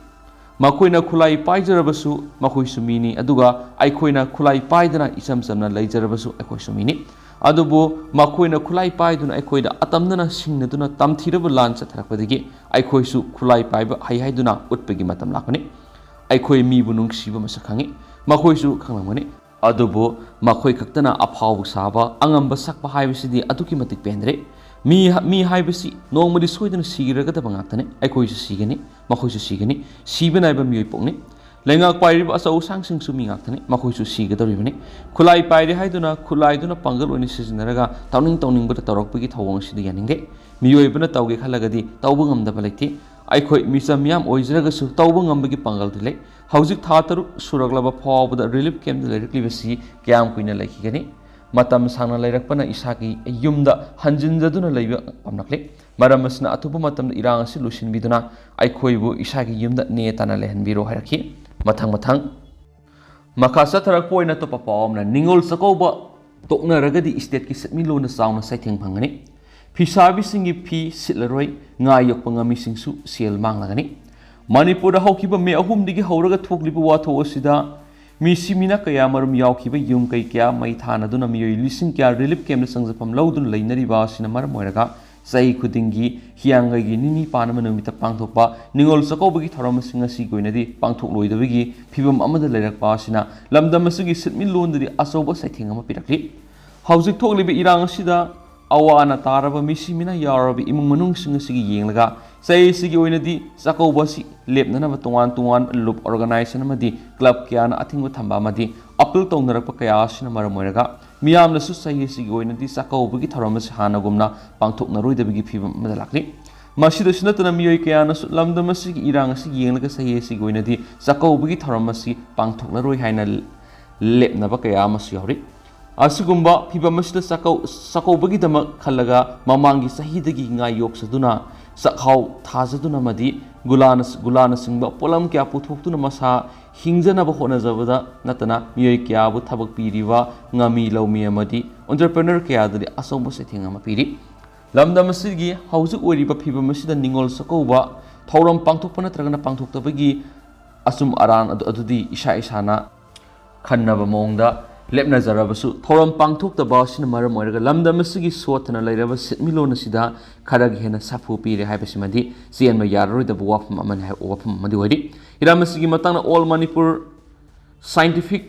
ꯃꯈꯣꯏꯅ ꯈꯨꯠꯂꯥꯏ ꯄꯥꯏꯖꯔꯕꯁꯨ ꯃꯈꯣꯏꯁꯨ ꯃꯤꯅꯤ, ꯑꯗꯨꯒ ꯑꯩꯈꯣꯏꯅ ꯈꯨꯠꯂꯥꯏ ꯄꯥꯏꯗꯅ ꯏꯆꯝ ꯆꯝꯅ ꯂꯩꯖꯔꯕꯁꯨ ꯑꯩꯈꯣꯏꯁꯨ ꯃꯤꯅꯤ꯫ ꯑꯗꯨꯕꯨ ꯃꯈꯣꯏꯅ ꯈꯨꯠꯂꯥꯏ ꯄꯥꯏꯗꯨꯅ ꯑꯩꯈꯣꯏꯗ ꯑꯇꯝꯅꯅ ꯁꯤꯡꯅꯗꯨꯅ ꯇꯝꯊꯤꯔꯕ ꯂꯥꯟ ꯆꯠꯊꯔꯛꯄꯗꯒꯤ ꯑꯩꯈꯣꯏꯁꯨ ꯈꯨꯠꯂꯥꯏ ꯄꯥꯏꯕ ꯍꯩ ꯍꯥꯏꯗꯨꯅ ꯎꯠꯄꯒꯤ ꯃꯇꯝ ꯂꯥꯛꯀꯅꯤ꯫ ꯑꯩꯈꯣꯏ ꯃꯤꯕꯨ ꯅꯨꯡꯁꯤꯕ ꯃꯁꯛ ꯈꯪꯏ, ꯃꯈꯣꯏꯁꯨ ꯈꯪꯂꯝꯒꯅꯤ꯫ ꯑꯗꯨꯕꯨ ꯃꯈꯣꯏ ꯈꯛꯇꯅ ꯑꯐꯥꯎꯕ ꯁꯥꯕ, ꯑꯉꯝꯕ ꯁꯛꯄ ꯍꯥꯏꯕꯁꯤꯗꯤ ꯑꯗꯨꯛꯀꯤ ꯃꯇꯤꯛ ꯄꯦꯟꯗ꯭ꯔꯦ꯫ ꯃꯤ, ꯃꯤ ꯍꯥꯏꯕꯁꯤ ꯅꯣꯡꯃꯗꯤ ꯁꯣꯏꯗꯅ ꯁꯤꯔꯒꯗꯕ ꯉꯥꯛꯇꯅꯤ꯫ ꯑꯩꯈꯣꯏꯁꯨ ꯁꯤꯒꯅꯤ, ꯃꯈꯣꯏꯁꯨ ꯁꯤꯒꯅꯤ꯫ ꯁꯤꯕ ꯅꯥꯏꯕ ꯃꯤꯑꯣꯏ ꯄꯣꯛꯅꯤ꯫ ꯂꯩꯉꯥꯛ ꯄꯥꯏꯔꯤꯕ ꯑꯆꯧ ꯑꯁꯥꯡꯁꯤꯡꯁꯨ ꯃꯤ ꯉꯥꯛꯇꯅꯤ, ꯃꯈꯣꯏꯁꯨ ꯁꯤꯒꯗꯧꯔꯤꯕꯅꯤ꯫ ꯈꯨꯠꯂꯥꯏ ꯄꯥꯏꯔꯦ ꯍꯥꯏꯗꯨꯅ ꯈꯨꯠꯂꯥꯏꯗꯨꯅ ꯄꯥꯡꯒꯜ ꯑꯣꯏꯅ ꯁꯤꯖꯤꯟꯅꯔꯒ ꯇꯧꯅꯤꯡ ꯇꯧꯅꯤꯡꯕꯗ ꯇꯧꯔꯛꯄꯒꯤ ꯊꯧꯑꯣꯡ ꯑꯁꯤꯗꯤ ꯌꯥꯅꯤꯡꯗꯦ꯫ ꯃꯤꯑꯣꯏꯕꯅ ꯇꯧꯒꯦ ꯈꯜꯂꯒꯗꯤ ꯇꯧꯕ ꯉꯝꯗꯕ ꯂꯩꯇꯦ꯫ ꯑꯩꯈꯣꯏ ꯃꯤꯆꯝ ꯃꯤꯌꯥꯝ ꯑꯣꯏꯖꯔꯒꯁꯨ ꯇꯧꯕ ꯉꯝꯕꯒꯤ ꯄꯥꯡꯒꯜꯗꯤ ꯂꯩ꯫ ꯍꯧꯖꯤꯛ ꯊꯥ ꯇꯔꯨꯛ ꯁꯨꯔꯛꯂꯕ ꯐꯥꯎꯕꯗ ꯔꯤꯂꯤꯐ ꯀꯦꯝꯞꯇ ꯂꯩꯔꯛꯂꯤꯕꯁꯤ ꯀꯌꯥꯝ ꯀꯨꯏꯅ ꯂꯩꯈꯤꯒꯅꯤ? ꯃꯇꯝ ꯁꯥꯡꯅ ꯂꯩꯔꯛꯄꯅ ꯏꯁꯥꯒꯤ ꯌꯨꯝꯗ ꯍꯟꯖꯤꯟꯖꯗꯨꯅ ꯂꯩꯕ ꯄꯥꯝꯂꯛꯂꯤ꯫ ꯃꯔꯝ ꯑꯁꯤꯅ ꯑꯊꯨꯕ ꯃꯇꯝꯗ ꯏꯔꯥꯡ ꯑꯁꯤ ꯂꯣꯏꯁꯤꯟꯕꯤꯗꯨꯅ ꯑꯩꯈꯣꯏꯕꯨ ꯏꯁꯥꯒꯤ ꯌꯨꯝꯗ ꯅꯦ ꯇꯥꯅ ꯂꯩꯍꯟꯕꯤꯔꯣ ꯍꯥꯏꯔꯛꯈꯤ꯫ ꯃꯊꯪ ꯃꯊꯪ ꯃꯈꯥ ꯆꯠꯊꯔꯛꯄ ꯑꯣꯏꯅ ꯑꯇꯣꯞꯄ ꯄꯥꯎ ꯑꯃꯅ, ꯅꯤꯉꯣꯜ ꯆꯥꯛꯀꯧꯕ ꯇꯣꯛꯅꯔꯒꯗꯤ ꯏꯁꯇꯦꯠꯀꯤ ꯁꯦꯟꯃꯤꯠꯂꯣꯟꯗ ꯆꯥꯎꯅ ꯆꯩꯊꯦꯡ ꯐꯪꯒꯅꯤ꯫ ꯐꯤꯁꯥꯕꯤꯁꯤꯡꯒꯤ ꯐꯤ ꯁꯤꯠꯂꯔꯣꯏ, ꯉꯥ ꯌꯣꯛꯄ ꯉꯥꯃꯤꯁꯤꯡꯁꯨ ꯁꯦꯜ ꯃꯥꯡꯂꯒꯅꯤ꯫ ꯃꯅꯤꯄꯨꯔꯗ ꯍꯧꯈꯤꯕ ꯃꯦ ꯑꯍꯨꯝꯗꯒꯤ ꯍꯧꯔꯒ ꯊꯣꯛꯂꯤꯕ ꯋꯥꯊꯣꯛ ꯑꯁꯤꯗ ꯃꯤꯁꯤ ꯃꯤꯅꯥ ꯀꯌꯥ ꯃꯔꯨꯝ ꯌꯥꯎꯈꯤꯕ ꯌꯨꯝ ꯀꯩ ꯀꯌꯥ ꯃꯩ ꯊꯥꯅꯗꯨꯅ ꯃꯤꯑꯣꯏ ꯂꯤꯁꯤꯡ ꯀꯌꯥ ꯔꯤꯂꯤꯐ ꯀꯦꯝꯞꯇ ꯆꯪꯖꯐꯝ ꯂꯧꯗꯨꯅ ꯂꯩꯅꯔꯤꯕ ꯑꯁꯤꯅ ꯃꯔꯝ ꯑꯣꯏꯔꯒ ꯆꯍꯤ ꯈꯨꯗꯤꯡꯒꯤ ꯍꯤꯌꯥꯡꯒꯩꯒꯤ ꯅꯤꯅꯤ ꯄꯥꯟꯕ ꯅꯨꯃꯤꯠꯇ ꯄꯥꯡꯊꯣꯛꯄ ꯅꯤꯉꯣꯜ ꯆꯥꯛꯀꯧꯕꯒꯤ ꯊꯧꯔꯝ ꯑꯁꯤ ꯉꯁꯤꯒꯤ ꯑꯣꯏꯅꯗꯤ ꯄꯥꯡꯊꯣꯛꯂꯣꯏꯗꯕꯒꯤ ꯐꯤꯕꯝ ꯑꯃꯗ ꯂꯩꯔꯛꯄ ꯑꯁꯤꯅ ꯂꯝꯗꯝ ꯑꯁꯤꯒꯤ ꯁꯦꯟꯃꯤꯠꯂꯣꯟꯗꯗꯤ ꯑꯆꯧꯕ ꯆꯩꯊꯦꯡ ꯑꯃ ꯄꯤꯔꯛꯂꯤ꯫ ꯍꯧꯖꯤꯛ ꯊꯣꯛꯂꯤꯕ ꯏꯔꯥꯡ ꯑꯁꯤꯗ ꯑꯋꯥ ꯑꯅꯥ ꯇꯥꯔꯕ ꯃꯤꯁꯤ ꯃꯤꯅꯥ ꯌꯥꯎꯔꯕ ꯏꯃꯨꯡ ꯃꯅꯨꯡꯁꯤꯡ ꯑꯁꯤꯒꯤ ꯌꯦꯡꯂꯒ ꯆꯍꯤ ꯑꯁꯤꯒꯤ ꯑꯣꯏꯅꯗꯤ ꯆꯥꯛꯀꯧꯕ ꯑꯁꯤ ꯂꯦꯞꯅꯅꯕ ꯇꯣꯉꯥꯟ ꯇꯣꯉꯥꯟ ꯂꯨꯞ ꯑꯣꯔꯒꯅꯥꯏꯖꯦꯁꯟ ꯑꯃꯗꯤ ꯀ꯭ꯂꯕ ꯀꯌꯥꯅ ꯑꯊꯤꯡꯕ ꯊꯝꯕ ꯑꯃꯗꯤ ꯑꯄꯤꯜ ꯇꯧꯅꯔꯛꯄ ꯀꯌꯥ ꯑꯁꯤꯅ ꯃꯔꯝ ꯑꯣꯏꯔꯒ ꯃꯤꯌꯥꯝꯅꯁꯨ ꯆꯍꯤ ꯑꯁꯤꯒꯤ ꯑꯣꯏꯅꯗꯤ ꯆꯥꯛꯀꯧꯕꯒꯤ ꯊꯧꯔꯝ ꯑꯁꯤ ꯍꯥꯟꯅꯒꯨꯝꯅ ꯄꯥꯡꯊꯣꯛꯅꯔꯣꯏꯗꯕꯒꯤ ꯐꯤꯕꯝ ꯑꯃꯗ ꯂꯥꯛꯂꯤ꯫ ꯃꯁꯤꯗꯁꯨ ꯅꯠꯇꯅ ꯃꯤꯑꯣꯏ ꯀꯌꯥꯅꯁꯨ ꯂꯝꯗꯝ ꯑꯁꯤꯒꯤ ꯏꯔꯥꯡ ꯑꯁꯤ ꯌꯦꯡꯂꯒ ꯆꯍꯤ ꯑꯁꯤꯒꯤ ꯑꯣꯏꯅꯗꯤ ꯆꯥꯛꯀꯧꯕꯒꯤ ꯊꯧꯔꯝ ꯑꯁꯤ ꯄꯥꯡꯊꯣꯛꯂꯔꯣꯏ ꯍꯥꯏꯅ ꯂꯦꯞꯅꯕ ꯀꯌꯥ ꯑꯃꯁꯨ ꯌꯥꯎꯔꯤ꯫ ꯑꯁꯤꯒꯨꯝꯕ ꯐꯤꯕꯝ ꯑꯁꯤꯗ ꯆꯥꯛꯀꯧ-, ꯆꯥꯛꯀꯧꯕꯒꯤ ꯗꯃꯛ ꯈꯜꯂꯒ ꯃꯃꯥꯡꯒꯤ ꯆꯍꯤꯗꯒꯤ ꯉꯥ ꯌꯣꯛꯆꯗꯨꯅ, ꯆꯥꯛꯍꯥꯎ ꯊꯥꯖꯗꯨꯅ ꯑꯃꯗꯤ ꯒꯨꯂꯥꯅ-, ꯒꯨꯂꯥꯅꯆꯤꯡꯕ ꯄꯣꯠꯂꯝ ꯀꯌꯥ ꯄꯨꯊꯣꯛꯇꯨꯅ ꯃꯁꯥ ꯍꯤꯡꯖꯅꯕ ꯍꯣꯠꯅꯖꯕꯗ ꯅꯠꯇꯅ ꯃꯤꯑꯣꯏ ꯀꯌꯥꯕꯨ ꯊꯕꯛ ꯄꯤꯔꯤꯕ ꯉꯥꯃꯤ ꯂꯧꯃꯤ ꯑꯃꯗꯤ entrepreneur ꯀꯌꯥꯗꯗꯤ ꯑꯆꯧꯕ ꯆꯩꯊꯦꯡ ꯑꯃ ꯄꯤꯔꯤ꯫ ꯂꯝꯗꯝ ꯑꯁꯤꯒꯤ ꯍꯧꯖꯤꯛ ꯑꯣꯏꯔꯤꯕ ꯐꯤꯕꯝ ꯑꯁꯤꯗ ꯅꯤꯉꯣꯜ ꯆꯥꯛꯀꯧꯕ ꯊꯧꯔꯝ ꯄꯥꯡꯊꯣꯛꯄ ꯅꯠꯇ꯭ꯔꯒꯅ ꯄꯥꯡꯊꯣꯛꯇꯕꯒꯤ ꯑꯆꯨꯝ ꯑꯔꯥꯟ ꯑꯗꯨ, ꯑꯗꯨꯗꯤ ꯏꯁꯥ ꯏꯁꯥꯅ ꯈꯟꯅꯕ ꯃꯑꯣꯡꯗ ꯂꯦꯞꯅꯖꯔꯕꯁꯨ, ꯊꯧꯔꯝ ꯄꯥꯡꯊꯣꯛꯇꯕ ꯑꯁꯤꯅ ꯃꯔꯝ ꯑꯣꯏꯔꯒ ꯂꯝꯗꯝ ꯑꯁꯤꯒꯤ ꯁꯣꯠꯊꯅ ꯂꯩꯔꯕ ꯁꯦꯟꯃꯤꯠꯂꯣꯟ ꯑꯁꯤꯗ ꯈꯔꯒ ꯍꯦꯟꯅ ꯁꯥꯐꯨ ꯄꯤꯔꯦ ꯍꯥꯏꯕꯁꯤꯃꯗꯤ ꯆꯦꯟꯕ ꯌꯥꯔꯔꯣꯏꯗꯕ ꯋꯥꯐꯝ ꯑꯃꯅꯤ ꯍꯥꯏ-, ꯋꯥꯐꯝ ꯑꯃꯗꯤ ꯑꯣꯏꯔꯤ꯫ ꯏꯔꯥꯡ ꯑꯁꯤꯒꯤ ꯃꯇꯥꯡꯗ All Manipur Scientific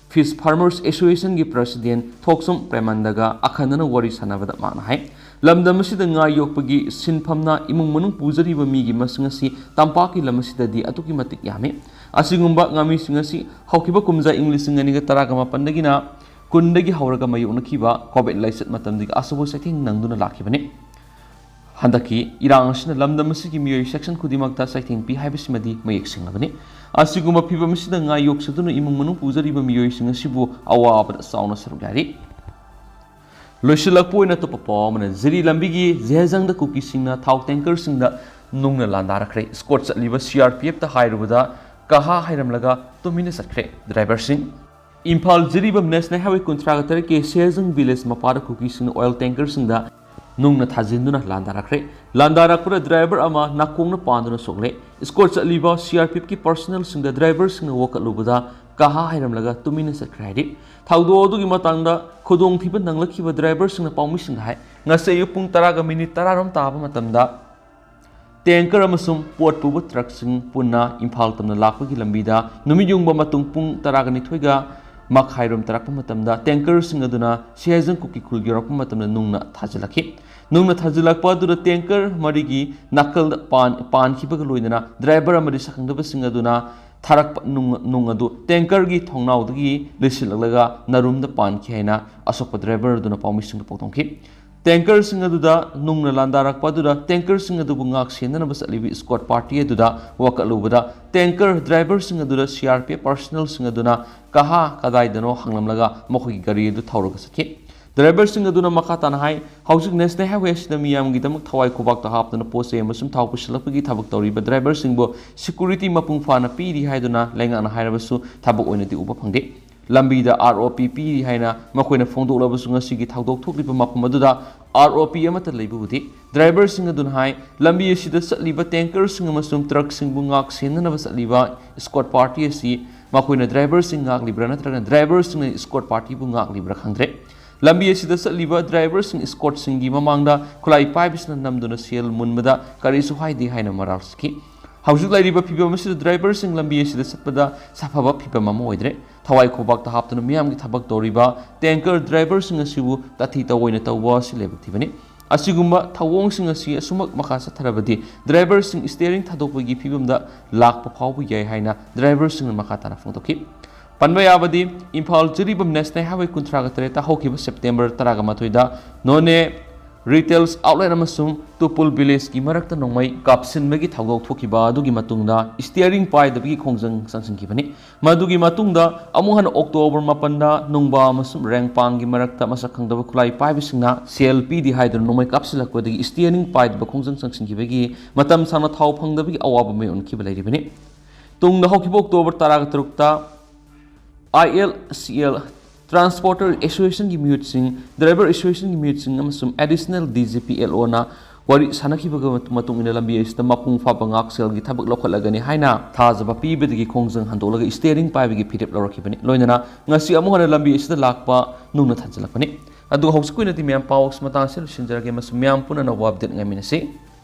Fish Farmers Association ꯒꯤ president ꯊꯣꯛꯆꯣꯝ ꯄ꯭ꯔꯦꯃꯟꯗꯒ ꯑꯈꯟꯅꯅ ꯋꯥꯔꯤ ꯁꯥꯟꯅꯕꯗ ꯃꯥꯅ ꯍꯥꯏ, ꯂꯝꯗꯝ ꯑꯁꯤꯗ ꯉꯥ ꯌꯣꯛꯄꯒꯤ ꯁꯤꯟꯐꯝꯅ ꯏꯃꯨꯡ ꯃꯅꯨꯡ ꯄꯨꯖꯔꯤꯕ ꯃꯤꯒꯤ ꯃꯁꯤꯡ ꯑꯁꯤ ꯇꯝꯄꯥꯛꯀꯤ ꯂꯝ ꯑꯁꯤꯗꯗꯤ ꯑꯗꯨꯛꯀꯤ ꯃꯇꯤꯛ ꯌꯥꯝꯃꯤ꯫ ꯑꯁꯤꯒꯨꯝꯕ ꯉꯥꯃꯤꯁꯤꯡ ꯑꯁꯤ ꯍꯧꯈꯤꯕ ꯀꯨꯝꯖꯥ ꯏꯪ ꯂꯤꯁꯤꯡ ꯑꯅꯤꯒ ꯇꯔꯥꯒ ꯃꯥꯄꯟꯗꯒꯤꯅ ꯀꯨꯟꯗꯒꯤ ꯍꯧꯔꯒ ꯃꯥꯌꯣꯛꯅꯈꯤꯕ COVID ꯂꯥꯏꯆꯠ ꯃꯇꯝꯗꯒꯤ ꯑꯆꯧꯕ ꯆꯩꯊꯦꯡ ꯅꯪꯗꯨꯅ ꯂꯥꯛꯈꯤꯕꯅꯤ꯫ ꯍꯟꯗꯛꯀꯤ ꯏꯔꯥꯡ ꯑꯁꯤꯅ ꯂꯝꯗꯝ ꯑꯁꯤꯒꯤ ꯃꯤꯑꯣꯏ section ꯈꯨꯗꯤꯡꯃꯛꯇ ꯆꯩꯊꯦꯡ ꯄꯤ ꯍꯥꯏꯕꯁꯤꯃꯗꯤ ꯃꯌꯦꯛ ꯁꯦꯡꯂꯕꯅꯤ꯫ ꯑꯁꯤꯒꯨꯝꯕ ꯐꯤꯚꯝ ꯑꯁꯤꯗ ꯉꯥ ꯌꯣꯛꯆꯗꯨꯅ ꯏꯃꯨꯡ ꯃꯅꯨꯡ ꯄꯨꯖꯔꯤꯕ ꯃꯤꯑꯣꯏꯁꯤꯡ ꯑꯁꯤꯕꯨ ꯑꯋꯥꯕꯗ ꯆꯥꯎꯅ ꯁꯔꯨꯛ ꯌꯥꯔꯤ꯫ ꯂꯣꯏꯁꯤꯜꯂꯛꯄ ꯑꯣꯏꯅ ꯑꯇꯣꯞꯄ ꯄꯥꯎ ꯑꯃꯅ, ꯖꯤꯔꯤ ꯂꯝꯕꯤꯒꯤ ꯖꯦꯍꯦꯖꯪꯗ ꯀꯨꯀꯤꯁꯤꯡꯅ ꯊꯥꯎ tankerꯁꯤꯡꯗ ꯅꯨꯡꯅ ꯂꯥꯟꯗꯥꯔꯛꯈ꯭ꯔꯦ꯫ Escort ꯆꯠꯂꯤꯕ CRPFꯇ ꯍꯥꯏꯔꯨꯕꯗ ꯀꯥꯍꯥ ꯍꯥꯏꯔꯝꯂꯒ ꯇꯨꯃꯤꯟꯅ ꯆꯠꯈ꯭ꯔꯦ driverꯁꯤꯡ꯫ ꯏꯝꯐꯥꯜ ꯖꯤꯔꯤꯕꯝ National Highway ꯀꯨꯟꯊ꯭ꯔꯥꯒ ꯇꯔꯦꯠꯀꯤ ꯁꯦꯖꯪ village ꯃꯄꯥꯗ ꯀꯨꯀꯤꯁꯤꯡꯅ oil tankerꯁꯤꯡꯗ ꯅꯨꯡꯅ ꯊꯥꯖꯤꯟꯗꯨꯅ ꯂꯥꯟꯗꯥꯔꯛꯈ꯭ꯔꯦ꯫ ꯂꯥꯟꯗꯥꯔꯛꯄꯗ driver ꯑꯃ ꯅꯥꯀꯣꯡꯅ ꯄꯥꯟꯗꯨꯅ ꯁꯣꯛꯂꯦ꯫ Escort ꯆꯠꯂꯤꯕ CRPFꯀꯤ personnelꯁꯤꯡꯗ driverꯁꯤꯡꯅ ꯋꯥꯀꯠꯂꯨꯕꯗ ꯀꯥꯍꯥ ꯍꯥꯏꯔꯝꯂꯒ ꯇꯨꯃꯤꯟꯅ ꯆꯠꯈ꯭ꯔꯦ ꯍꯥꯏꯔꯤ꯫ ꯊꯧꯗꯣꯛ ꯑꯗꯨꯒꯤ ꯃꯇꯥꯡꯗ ꯈꯨꯗꯣꯡꯊꯤꯕ ꯅꯪꯂꯛꯈꯤꯕ driverꯁꯤꯡꯅ ꯄꯥꯎꯃꯤꯁꯤꯡꯗ ꯍꯥꯏ, ꯉꯁꯤ ꯑꯌꯨꯛ ꯄꯨꯡ ꯇꯔꯥꯒ minute ꯇꯔꯥꯔꯣꯝ ꯇꯥꯕ ꯃꯇꯝꯗ tanker ꯑꯃꯁꯨꯡ ꯄꯣꯠ ꯄꯨꯕ truckꯁꯤꯡ ꯄꯨꯟꯅ ꯏꯝꯐꯥꯜ ꯇꯝꯅ ꯂꯥꯛꯄꯒꯤ ꯂꯝꯕꯤꯗ ꯅꯨꯃꯤꯠ ꯌꯨꯡꯕ ꯃꯇꯨꯡ ꯄꯨꯡ ꯇꯔꯥꯒ ꯅꯤꯊꯣꯏꯒ ꯃꯈꯥꯏꯔꯣꯝ ꯇꯥꯔꯛꯄ ꯃꯇꯝꯗ tankerꯁꯤꯡ ꯑꯗꯨꯅ ꯁꯤꯍꯥꯏꯖꯪ ꯀꯨꯀꯤ ꯈꯨꯜ ꯌꯧꯔꯛꯄ ꯃꯇꯝꯗ ꯅꯨꯡꯅ ꯊꯥꯖꯤꯜꯂꯛꯈꯤ꯫ ꯅꯨꯡꯅ ꯊꯥꯖꯤꯜꯂꯛꯄ ꯑꯗꯨꯗ tanker ꯃꯔꯤꯒꯤ ꯅꯥꯀꯜꯗ ꯄꯥꯟ-, ꯄꯥꯟꯈꯤꯕꯒ ꯂꯣꯏꯅꯅ driver ꯑꯃꯗꯤ ꯁꯛꯈꯪꯗꯕꯁꯤꯡ ꯑꯗꯨꯅ ꯊꯥꯔꯛꯄ ꯅꯨꯡ, ꯅꯨꯡ ꯑꯗꯨ tankerꯒꯤ ꯊꯣꯡꯅꯥꯎꯗꯒꯤ ꯂꯩꯁꯤꯜꯂꯛꯂꯒ ꯅꯔꯨꯝꯗ ꯄꯥꯟꯈꯤ ꯍꯥꯏꯅ ꯑꯁꯣꯛꯄ driver ꯑꯗꯨꯅ ꯄꯥꯎꯃꯤꯁꯤꯡꯗ ꯄꯥꯎꯗꯝꯈꯤ꯫ Tankerꯁꯤꯡ ꯑꯗꯨꯗ ꯅꯨꯡꯅ ꯂꯥꯟꯗꯥꯔꯛꯄ ꯑꯗꯨꯗ tankerꯁꯤꯡ ꯑꯗꯨꯕꯨ ꯉꯥꯛ ꯁꯦꯟꯅꯅꯕ ꯆꯠꯂꯤꯕ escort party ꯑꯗꯨꯗ ꯋꯥꯀꯠꯂꯨꯕꯗ tanker driverꯁꯤꯡ ꯑꯗꯨꯗ CRPF personnelꯁꯤꯡ ꯑꯗꯨꯅ ꯀꯍꯥ ꯀꯗꯥꯏꯗꯅꯣ ꯍꯪꯂꯝꯂꯒ ꯃꯈꯣꯏꯒꯤ ꯒꯥꯔꯤ ꯑꯗꯨ ꯊꯧꯔꯒ ꯆꯠꯈꯤ꯫ Driverꯁꯤꯡ ꯑꯗꯨꯅ ꯃꯈꯥ ꯇꯥꯅ ꯍꯥꯏ, ꯍꯧꯖꯤꯛ National Highway ꯑꯁꯤꯗ ꯃꯤꯌꯥꯝꯒꯤꯗꯃꯛ ꯊꯋꯥꯏ ꯈꯨꯕꯥꯛꯇ ꯍꯥꯞꯇꯨꯅ ꯄꯣꯠ ꯆꯩ ꯑꯃꯁꯨꯡ ꯊꯥꯎ ꯄꯨꯁꯤꯜꯂꯛꯄꯒꯤ ꯊꯕꯛ ꯇꯧꯔꯤꯕ driverꯁꯤꯡꯕꯨ security ꯃꯄꯨꯡ ꯐꯥꯅ ꯄꯤꯔꯤ ꯍꯥꯏꯗꯨꯅ ꯂꯩꯉꯥꯛꯅ ꯍꯥꯏꯔꯕꯁꯨ ꯊꯕꯛ ꯑꯣꯏꯅꯗꯤ ꯎꯕ ꯐꯪꯗꯦ꯫ ꯂꯝꯕꯤꯗ ROP ꯄꯤꯔꯤ ꯍꯥꯏꯅ ꯃꯈꯣꯏꯅ ꯐꯣꯡꯗꯣꯛꯂꯕꯁꯨ ꯉꯁꯤꯒꯤ ꯊꯧꯗꯣꯛ ꯊꯣꯛꯂꯤꯕ ꯃꯐꯝ ꯑꯗꯨꯗ ROP ꯑꯃꯠꯇ ꯂꯩꯕ ꯎꯗꯦ꯫ Driverꯁꯤꯡ ꯑꯗꯨꯅ ꯍꯥꯏ, ꯂꯝꯕꯤ ꯑꯁꯤꯗ ꯆꯠꯂꯤꯕ tankerꯁꯤꯡ ꯑꯃꯁꯨꯡ truckꯁꯤꯡꯕꯨ ꯉꯥꯛ ꯁꯦꯟꯅꯅꯕ ꯆꯠꯂꯤꯕ escort party ꯑꯁꯤ ꯃꯈꯣꯏꯅ driverꯁꯤꯡ ꯉꯥꯛꯂꯤꯕ꯭ꯔꯥ ꯅꯠꯇ꯭ꯔꯒꯅ driverꯁꯤꯡꯅ escort partyꯕꯨ ꯉꯥꯛꯂꯤꯕ꯭ꯔꯥ ꯈꯪꯗ꯭ꯔꯦ꯫ ꯂꯝꯕꯤ ꯑꯁꯤꯗ ꯆꯠꯂꯤꯕ driverꯁꯤꯡ escortꯁꯤꯡꯒꯤ ꯃꯃꯥꯡꯗ ꯈꯨꯠꯂꯥꯏ ꯄꯥꯏꯕꯁꯤꯡꯅ ꯅꯝꯗꯨꯅ ꯁꯦꯜ ꯃꯨꯟꯕꯗ ꯀꯔꯤꯁꯨ ꯍꯥꯏꯗꯦ ꯍꯥꯏꯅ ꯃꯔꯥꯜ ꯁꯤꯈꯤ꯫ ꯍꯧꯖꯤꯛ ꯂꯩꯔꯤꯕ ꯐꯤꯕꯝ ꯑꯁꯤꯗ driverꯁꯤꯡ ꯂꯝꯕꯤ ꯑꯁꯤꯗ ꯆꯠꯄꯗ ꯁꯥꯐꯕ ꯐꯤꯕꯝ ꯑꯃ ꯑꯣꯏꯗ꯭ꯔꯦ꯫ ꯊꯋꯥꯏ ꯈꯨꯕꯥꯛꯇ ꯍꯥꯞꯇꯨꯅ ꯃꯤꯌꯥꯝꯒꯤ ꯊꯕꯛ ꯇꯧꯔꯤꯕ tanker driverꯁꯤꯡ ꯑꯁꯤꯕꯨ ꯇꯥꯊꯤ ꯇꯧꯑꯣꯏꯅ ꯇꯧꯕ ꯑꯁꯤ ꯂꯥꯏꯕꯛ ꯊꯤꯕꯅꯤ꯫ ꯑꯁꯤꯒꯨꯝꯕ ꯊꯧꯑꯣꯡꯁꯤꯡ ꯑꯁꯤ ꯑꯁꯨꯃꯛ ꯃꯈꯥ ꯆꯠꯊꯔꯕꯗꯤ driverꯁꯤꯡ steering ꯊꯥꯗꯣꯛꯄꯒꯤ ꯐꯤꯕꯝꯗ ꯂꯥꯛꯄ ꯐꯥꯎꯕ ꯌꯥꯏ ꯍꯥꯏꯅ driverꯁꯤꯡꯅ ꯃꯈꯥ ꯇꯥꯅ ꯐꯣꯡꯗꯣꯛꯈꯤ꯫ ꯄꯟꯕ ꯌꯥꯕꯗꯤ, ꯏꯝꯐꯥꯜ ꯖꯤꯔꯤꯕꯥꯝ National Highway ꯀꯨꯟꯊ꯭ꯔꯥꯒ ꯇꯔꯦꯠꯇ ꯍꯧꯈꯤꯕ September ꯇꯔꯥꯒ ꯃꯥꯊꯣꯏꯗ ꯅꯣꯅꯦ ꯔꯤꯇꯦꯜꯁ ꯑꯥꯎꯠꯂꯦꯠ ꯑꯃꯁꯨꯡ ꯇꯨꯄꯨꯜ ꯚꯤꯂꯦꯖꯀꯤ ꯃꯔꯛꯇ ꯅꯣꯡꯃꯩ ꯀꯥꯞꯁꯤꯟꯕꯒꯤ ꯊꯧꯗꯣꯛ ꯊꯣꯛꯈꯤꯕ ꯑꯗꯨꯒꯤ ꯃꯇꯨꯡꯗ ꯁ꯭ꯇꯤꯌꯔꯤꯡ ꯄꯥꯏꯗꯕꯒꯤ ꯈꯣꯡꯖꯪ ꯆꯪꯁꯤꯟꯈꯤꯕꯅꯤ꯫ ꯃꯗꯨꯒꯤ ꯃꯇꯨꯡꯗ ꯑꯃꯨꯛ ꯍꯟꯅ ꯑꯣꯛꯇꯣꯕꯔ ꯃꯥꯄꯟꯗ ꯅꯨꯡꯕꯥ ꯑꯃꯁꯨꯡ ꯔꯦꯡꯄꯥꯡꯒꯤ ꯃꯔꯛꯇ ꯃꯁꯛ ꯈꯪꯗꯕ ꯈꯨꯠꯂꯥꯏ ꯄꯥꯏꯕꯁꯤꯡꯅ ꯁꯦꯜ ꯄꯤꯗꯦ ꯍꯥꯏꯗꯨꯅ ꯅꯣꯡꯃꯩ ꯀꯥꯞꯁꯤꯜꯂꯛꯄꯗꯒꯤ ꯁ꯭ꯇꯤꯌꯔꯤꯡ ꯄꯥꯏꯗꯕ ꯈꯣꯡꯖꯪ ꯆꯪꯁꯤꯟꯈꯤꯕꯒꯤ ꯃꯇꯝ ꯁꯥꯡꯅ ꯊꯥꯎ ꯐꯪꯗꯕꯒꯤ ꯑꯋꯥꯕ ꯃꯥꯌꯣꯛꯅꯈꯤꯕ ꯂꯩꯔꯤꯕꯅꯤ꯫ ꯇꯨꯡꯗ ꯍꯧꯈꯤꯕ ꯑꯣꯛꯇꯣꯕꯔ ꯇꯔꯥꯒ ꯇꯔꯨꯛꯇ ILCL Transporter Associationꯒꯤ ꯃꯤꯍꯨꯠꯁꯤꯡ, Driver Associationꯒꯤ ꯃꯤꯍꯨꯠꯁꯤꯡ ꯑꯃꯁꯨꯡ Additional DGP LOꯅ ꯋꯥꯔꯤ ꯁꯥꯟꯅꯈꯤꯕꯒ ꯃꯇꯨꯡ ꯏꯟꯅ ꯂꯝꯕꯤ ꯑꯁꯤꯗ ꯃꯄꯨꯡ ꯐꯥꯕ ꯉꯥꯛꯁꯦꯜꯒꯤ ꯊꯕꯛ ꯂꯧꯈꯠꯂꯒꯅꯤ ꯍꯥꯏꯅ ꯊꯥꯖꯕ ꯄꯤꯕꯗꯒꯤ ꯈꯣꯡꯖꯪ ꯍꯟꯗꯣꯛꯂꯒ ꯁ꯭ꯇꯤꯌꯔꯤꯡ ꯄꯥꯏꯕꯒꯤ ꯐꯤꯔꯦꯞ ꯂꯧꯔꯛꯈꯤꯕꯅꯤ꯫ ꯂꯣꯏꯅꯅ ꯉꯁꯤ ꯑꯃꯨꯛ ꯍꯟꯅ ꯂꯝꯕꯤ ꯑꯁꯤꯗ ꯂꯥꯛꯄ ꯅꯨꯡꯅ ꯊꯟꯖꯤꯜꯂꯛꯄꯅꯤ꯫ ꯑꯗꯨꯒ ꯍꯧꯖꯤꯛꯀꯤ ꯑꯣꯏꯅꯗꯤ ꯃꯌꯥꯝ ꯄꯥꯎ ꯃꯇꯥꯡ ꯑꯁꯤꯗ ꯂꯣꯏꯁꯤꯟꯖꯔꯒꯦ ꯑꯃꯁꯨꯡ ꯃꯌꯥꯝ ꯄꯨꯟꯅ ꯑꯅꯧꯕ ꯑꯞꯗꯦꯠ ꯉꯥꯏꯃꯤꯟꯅꯁꯤ꯫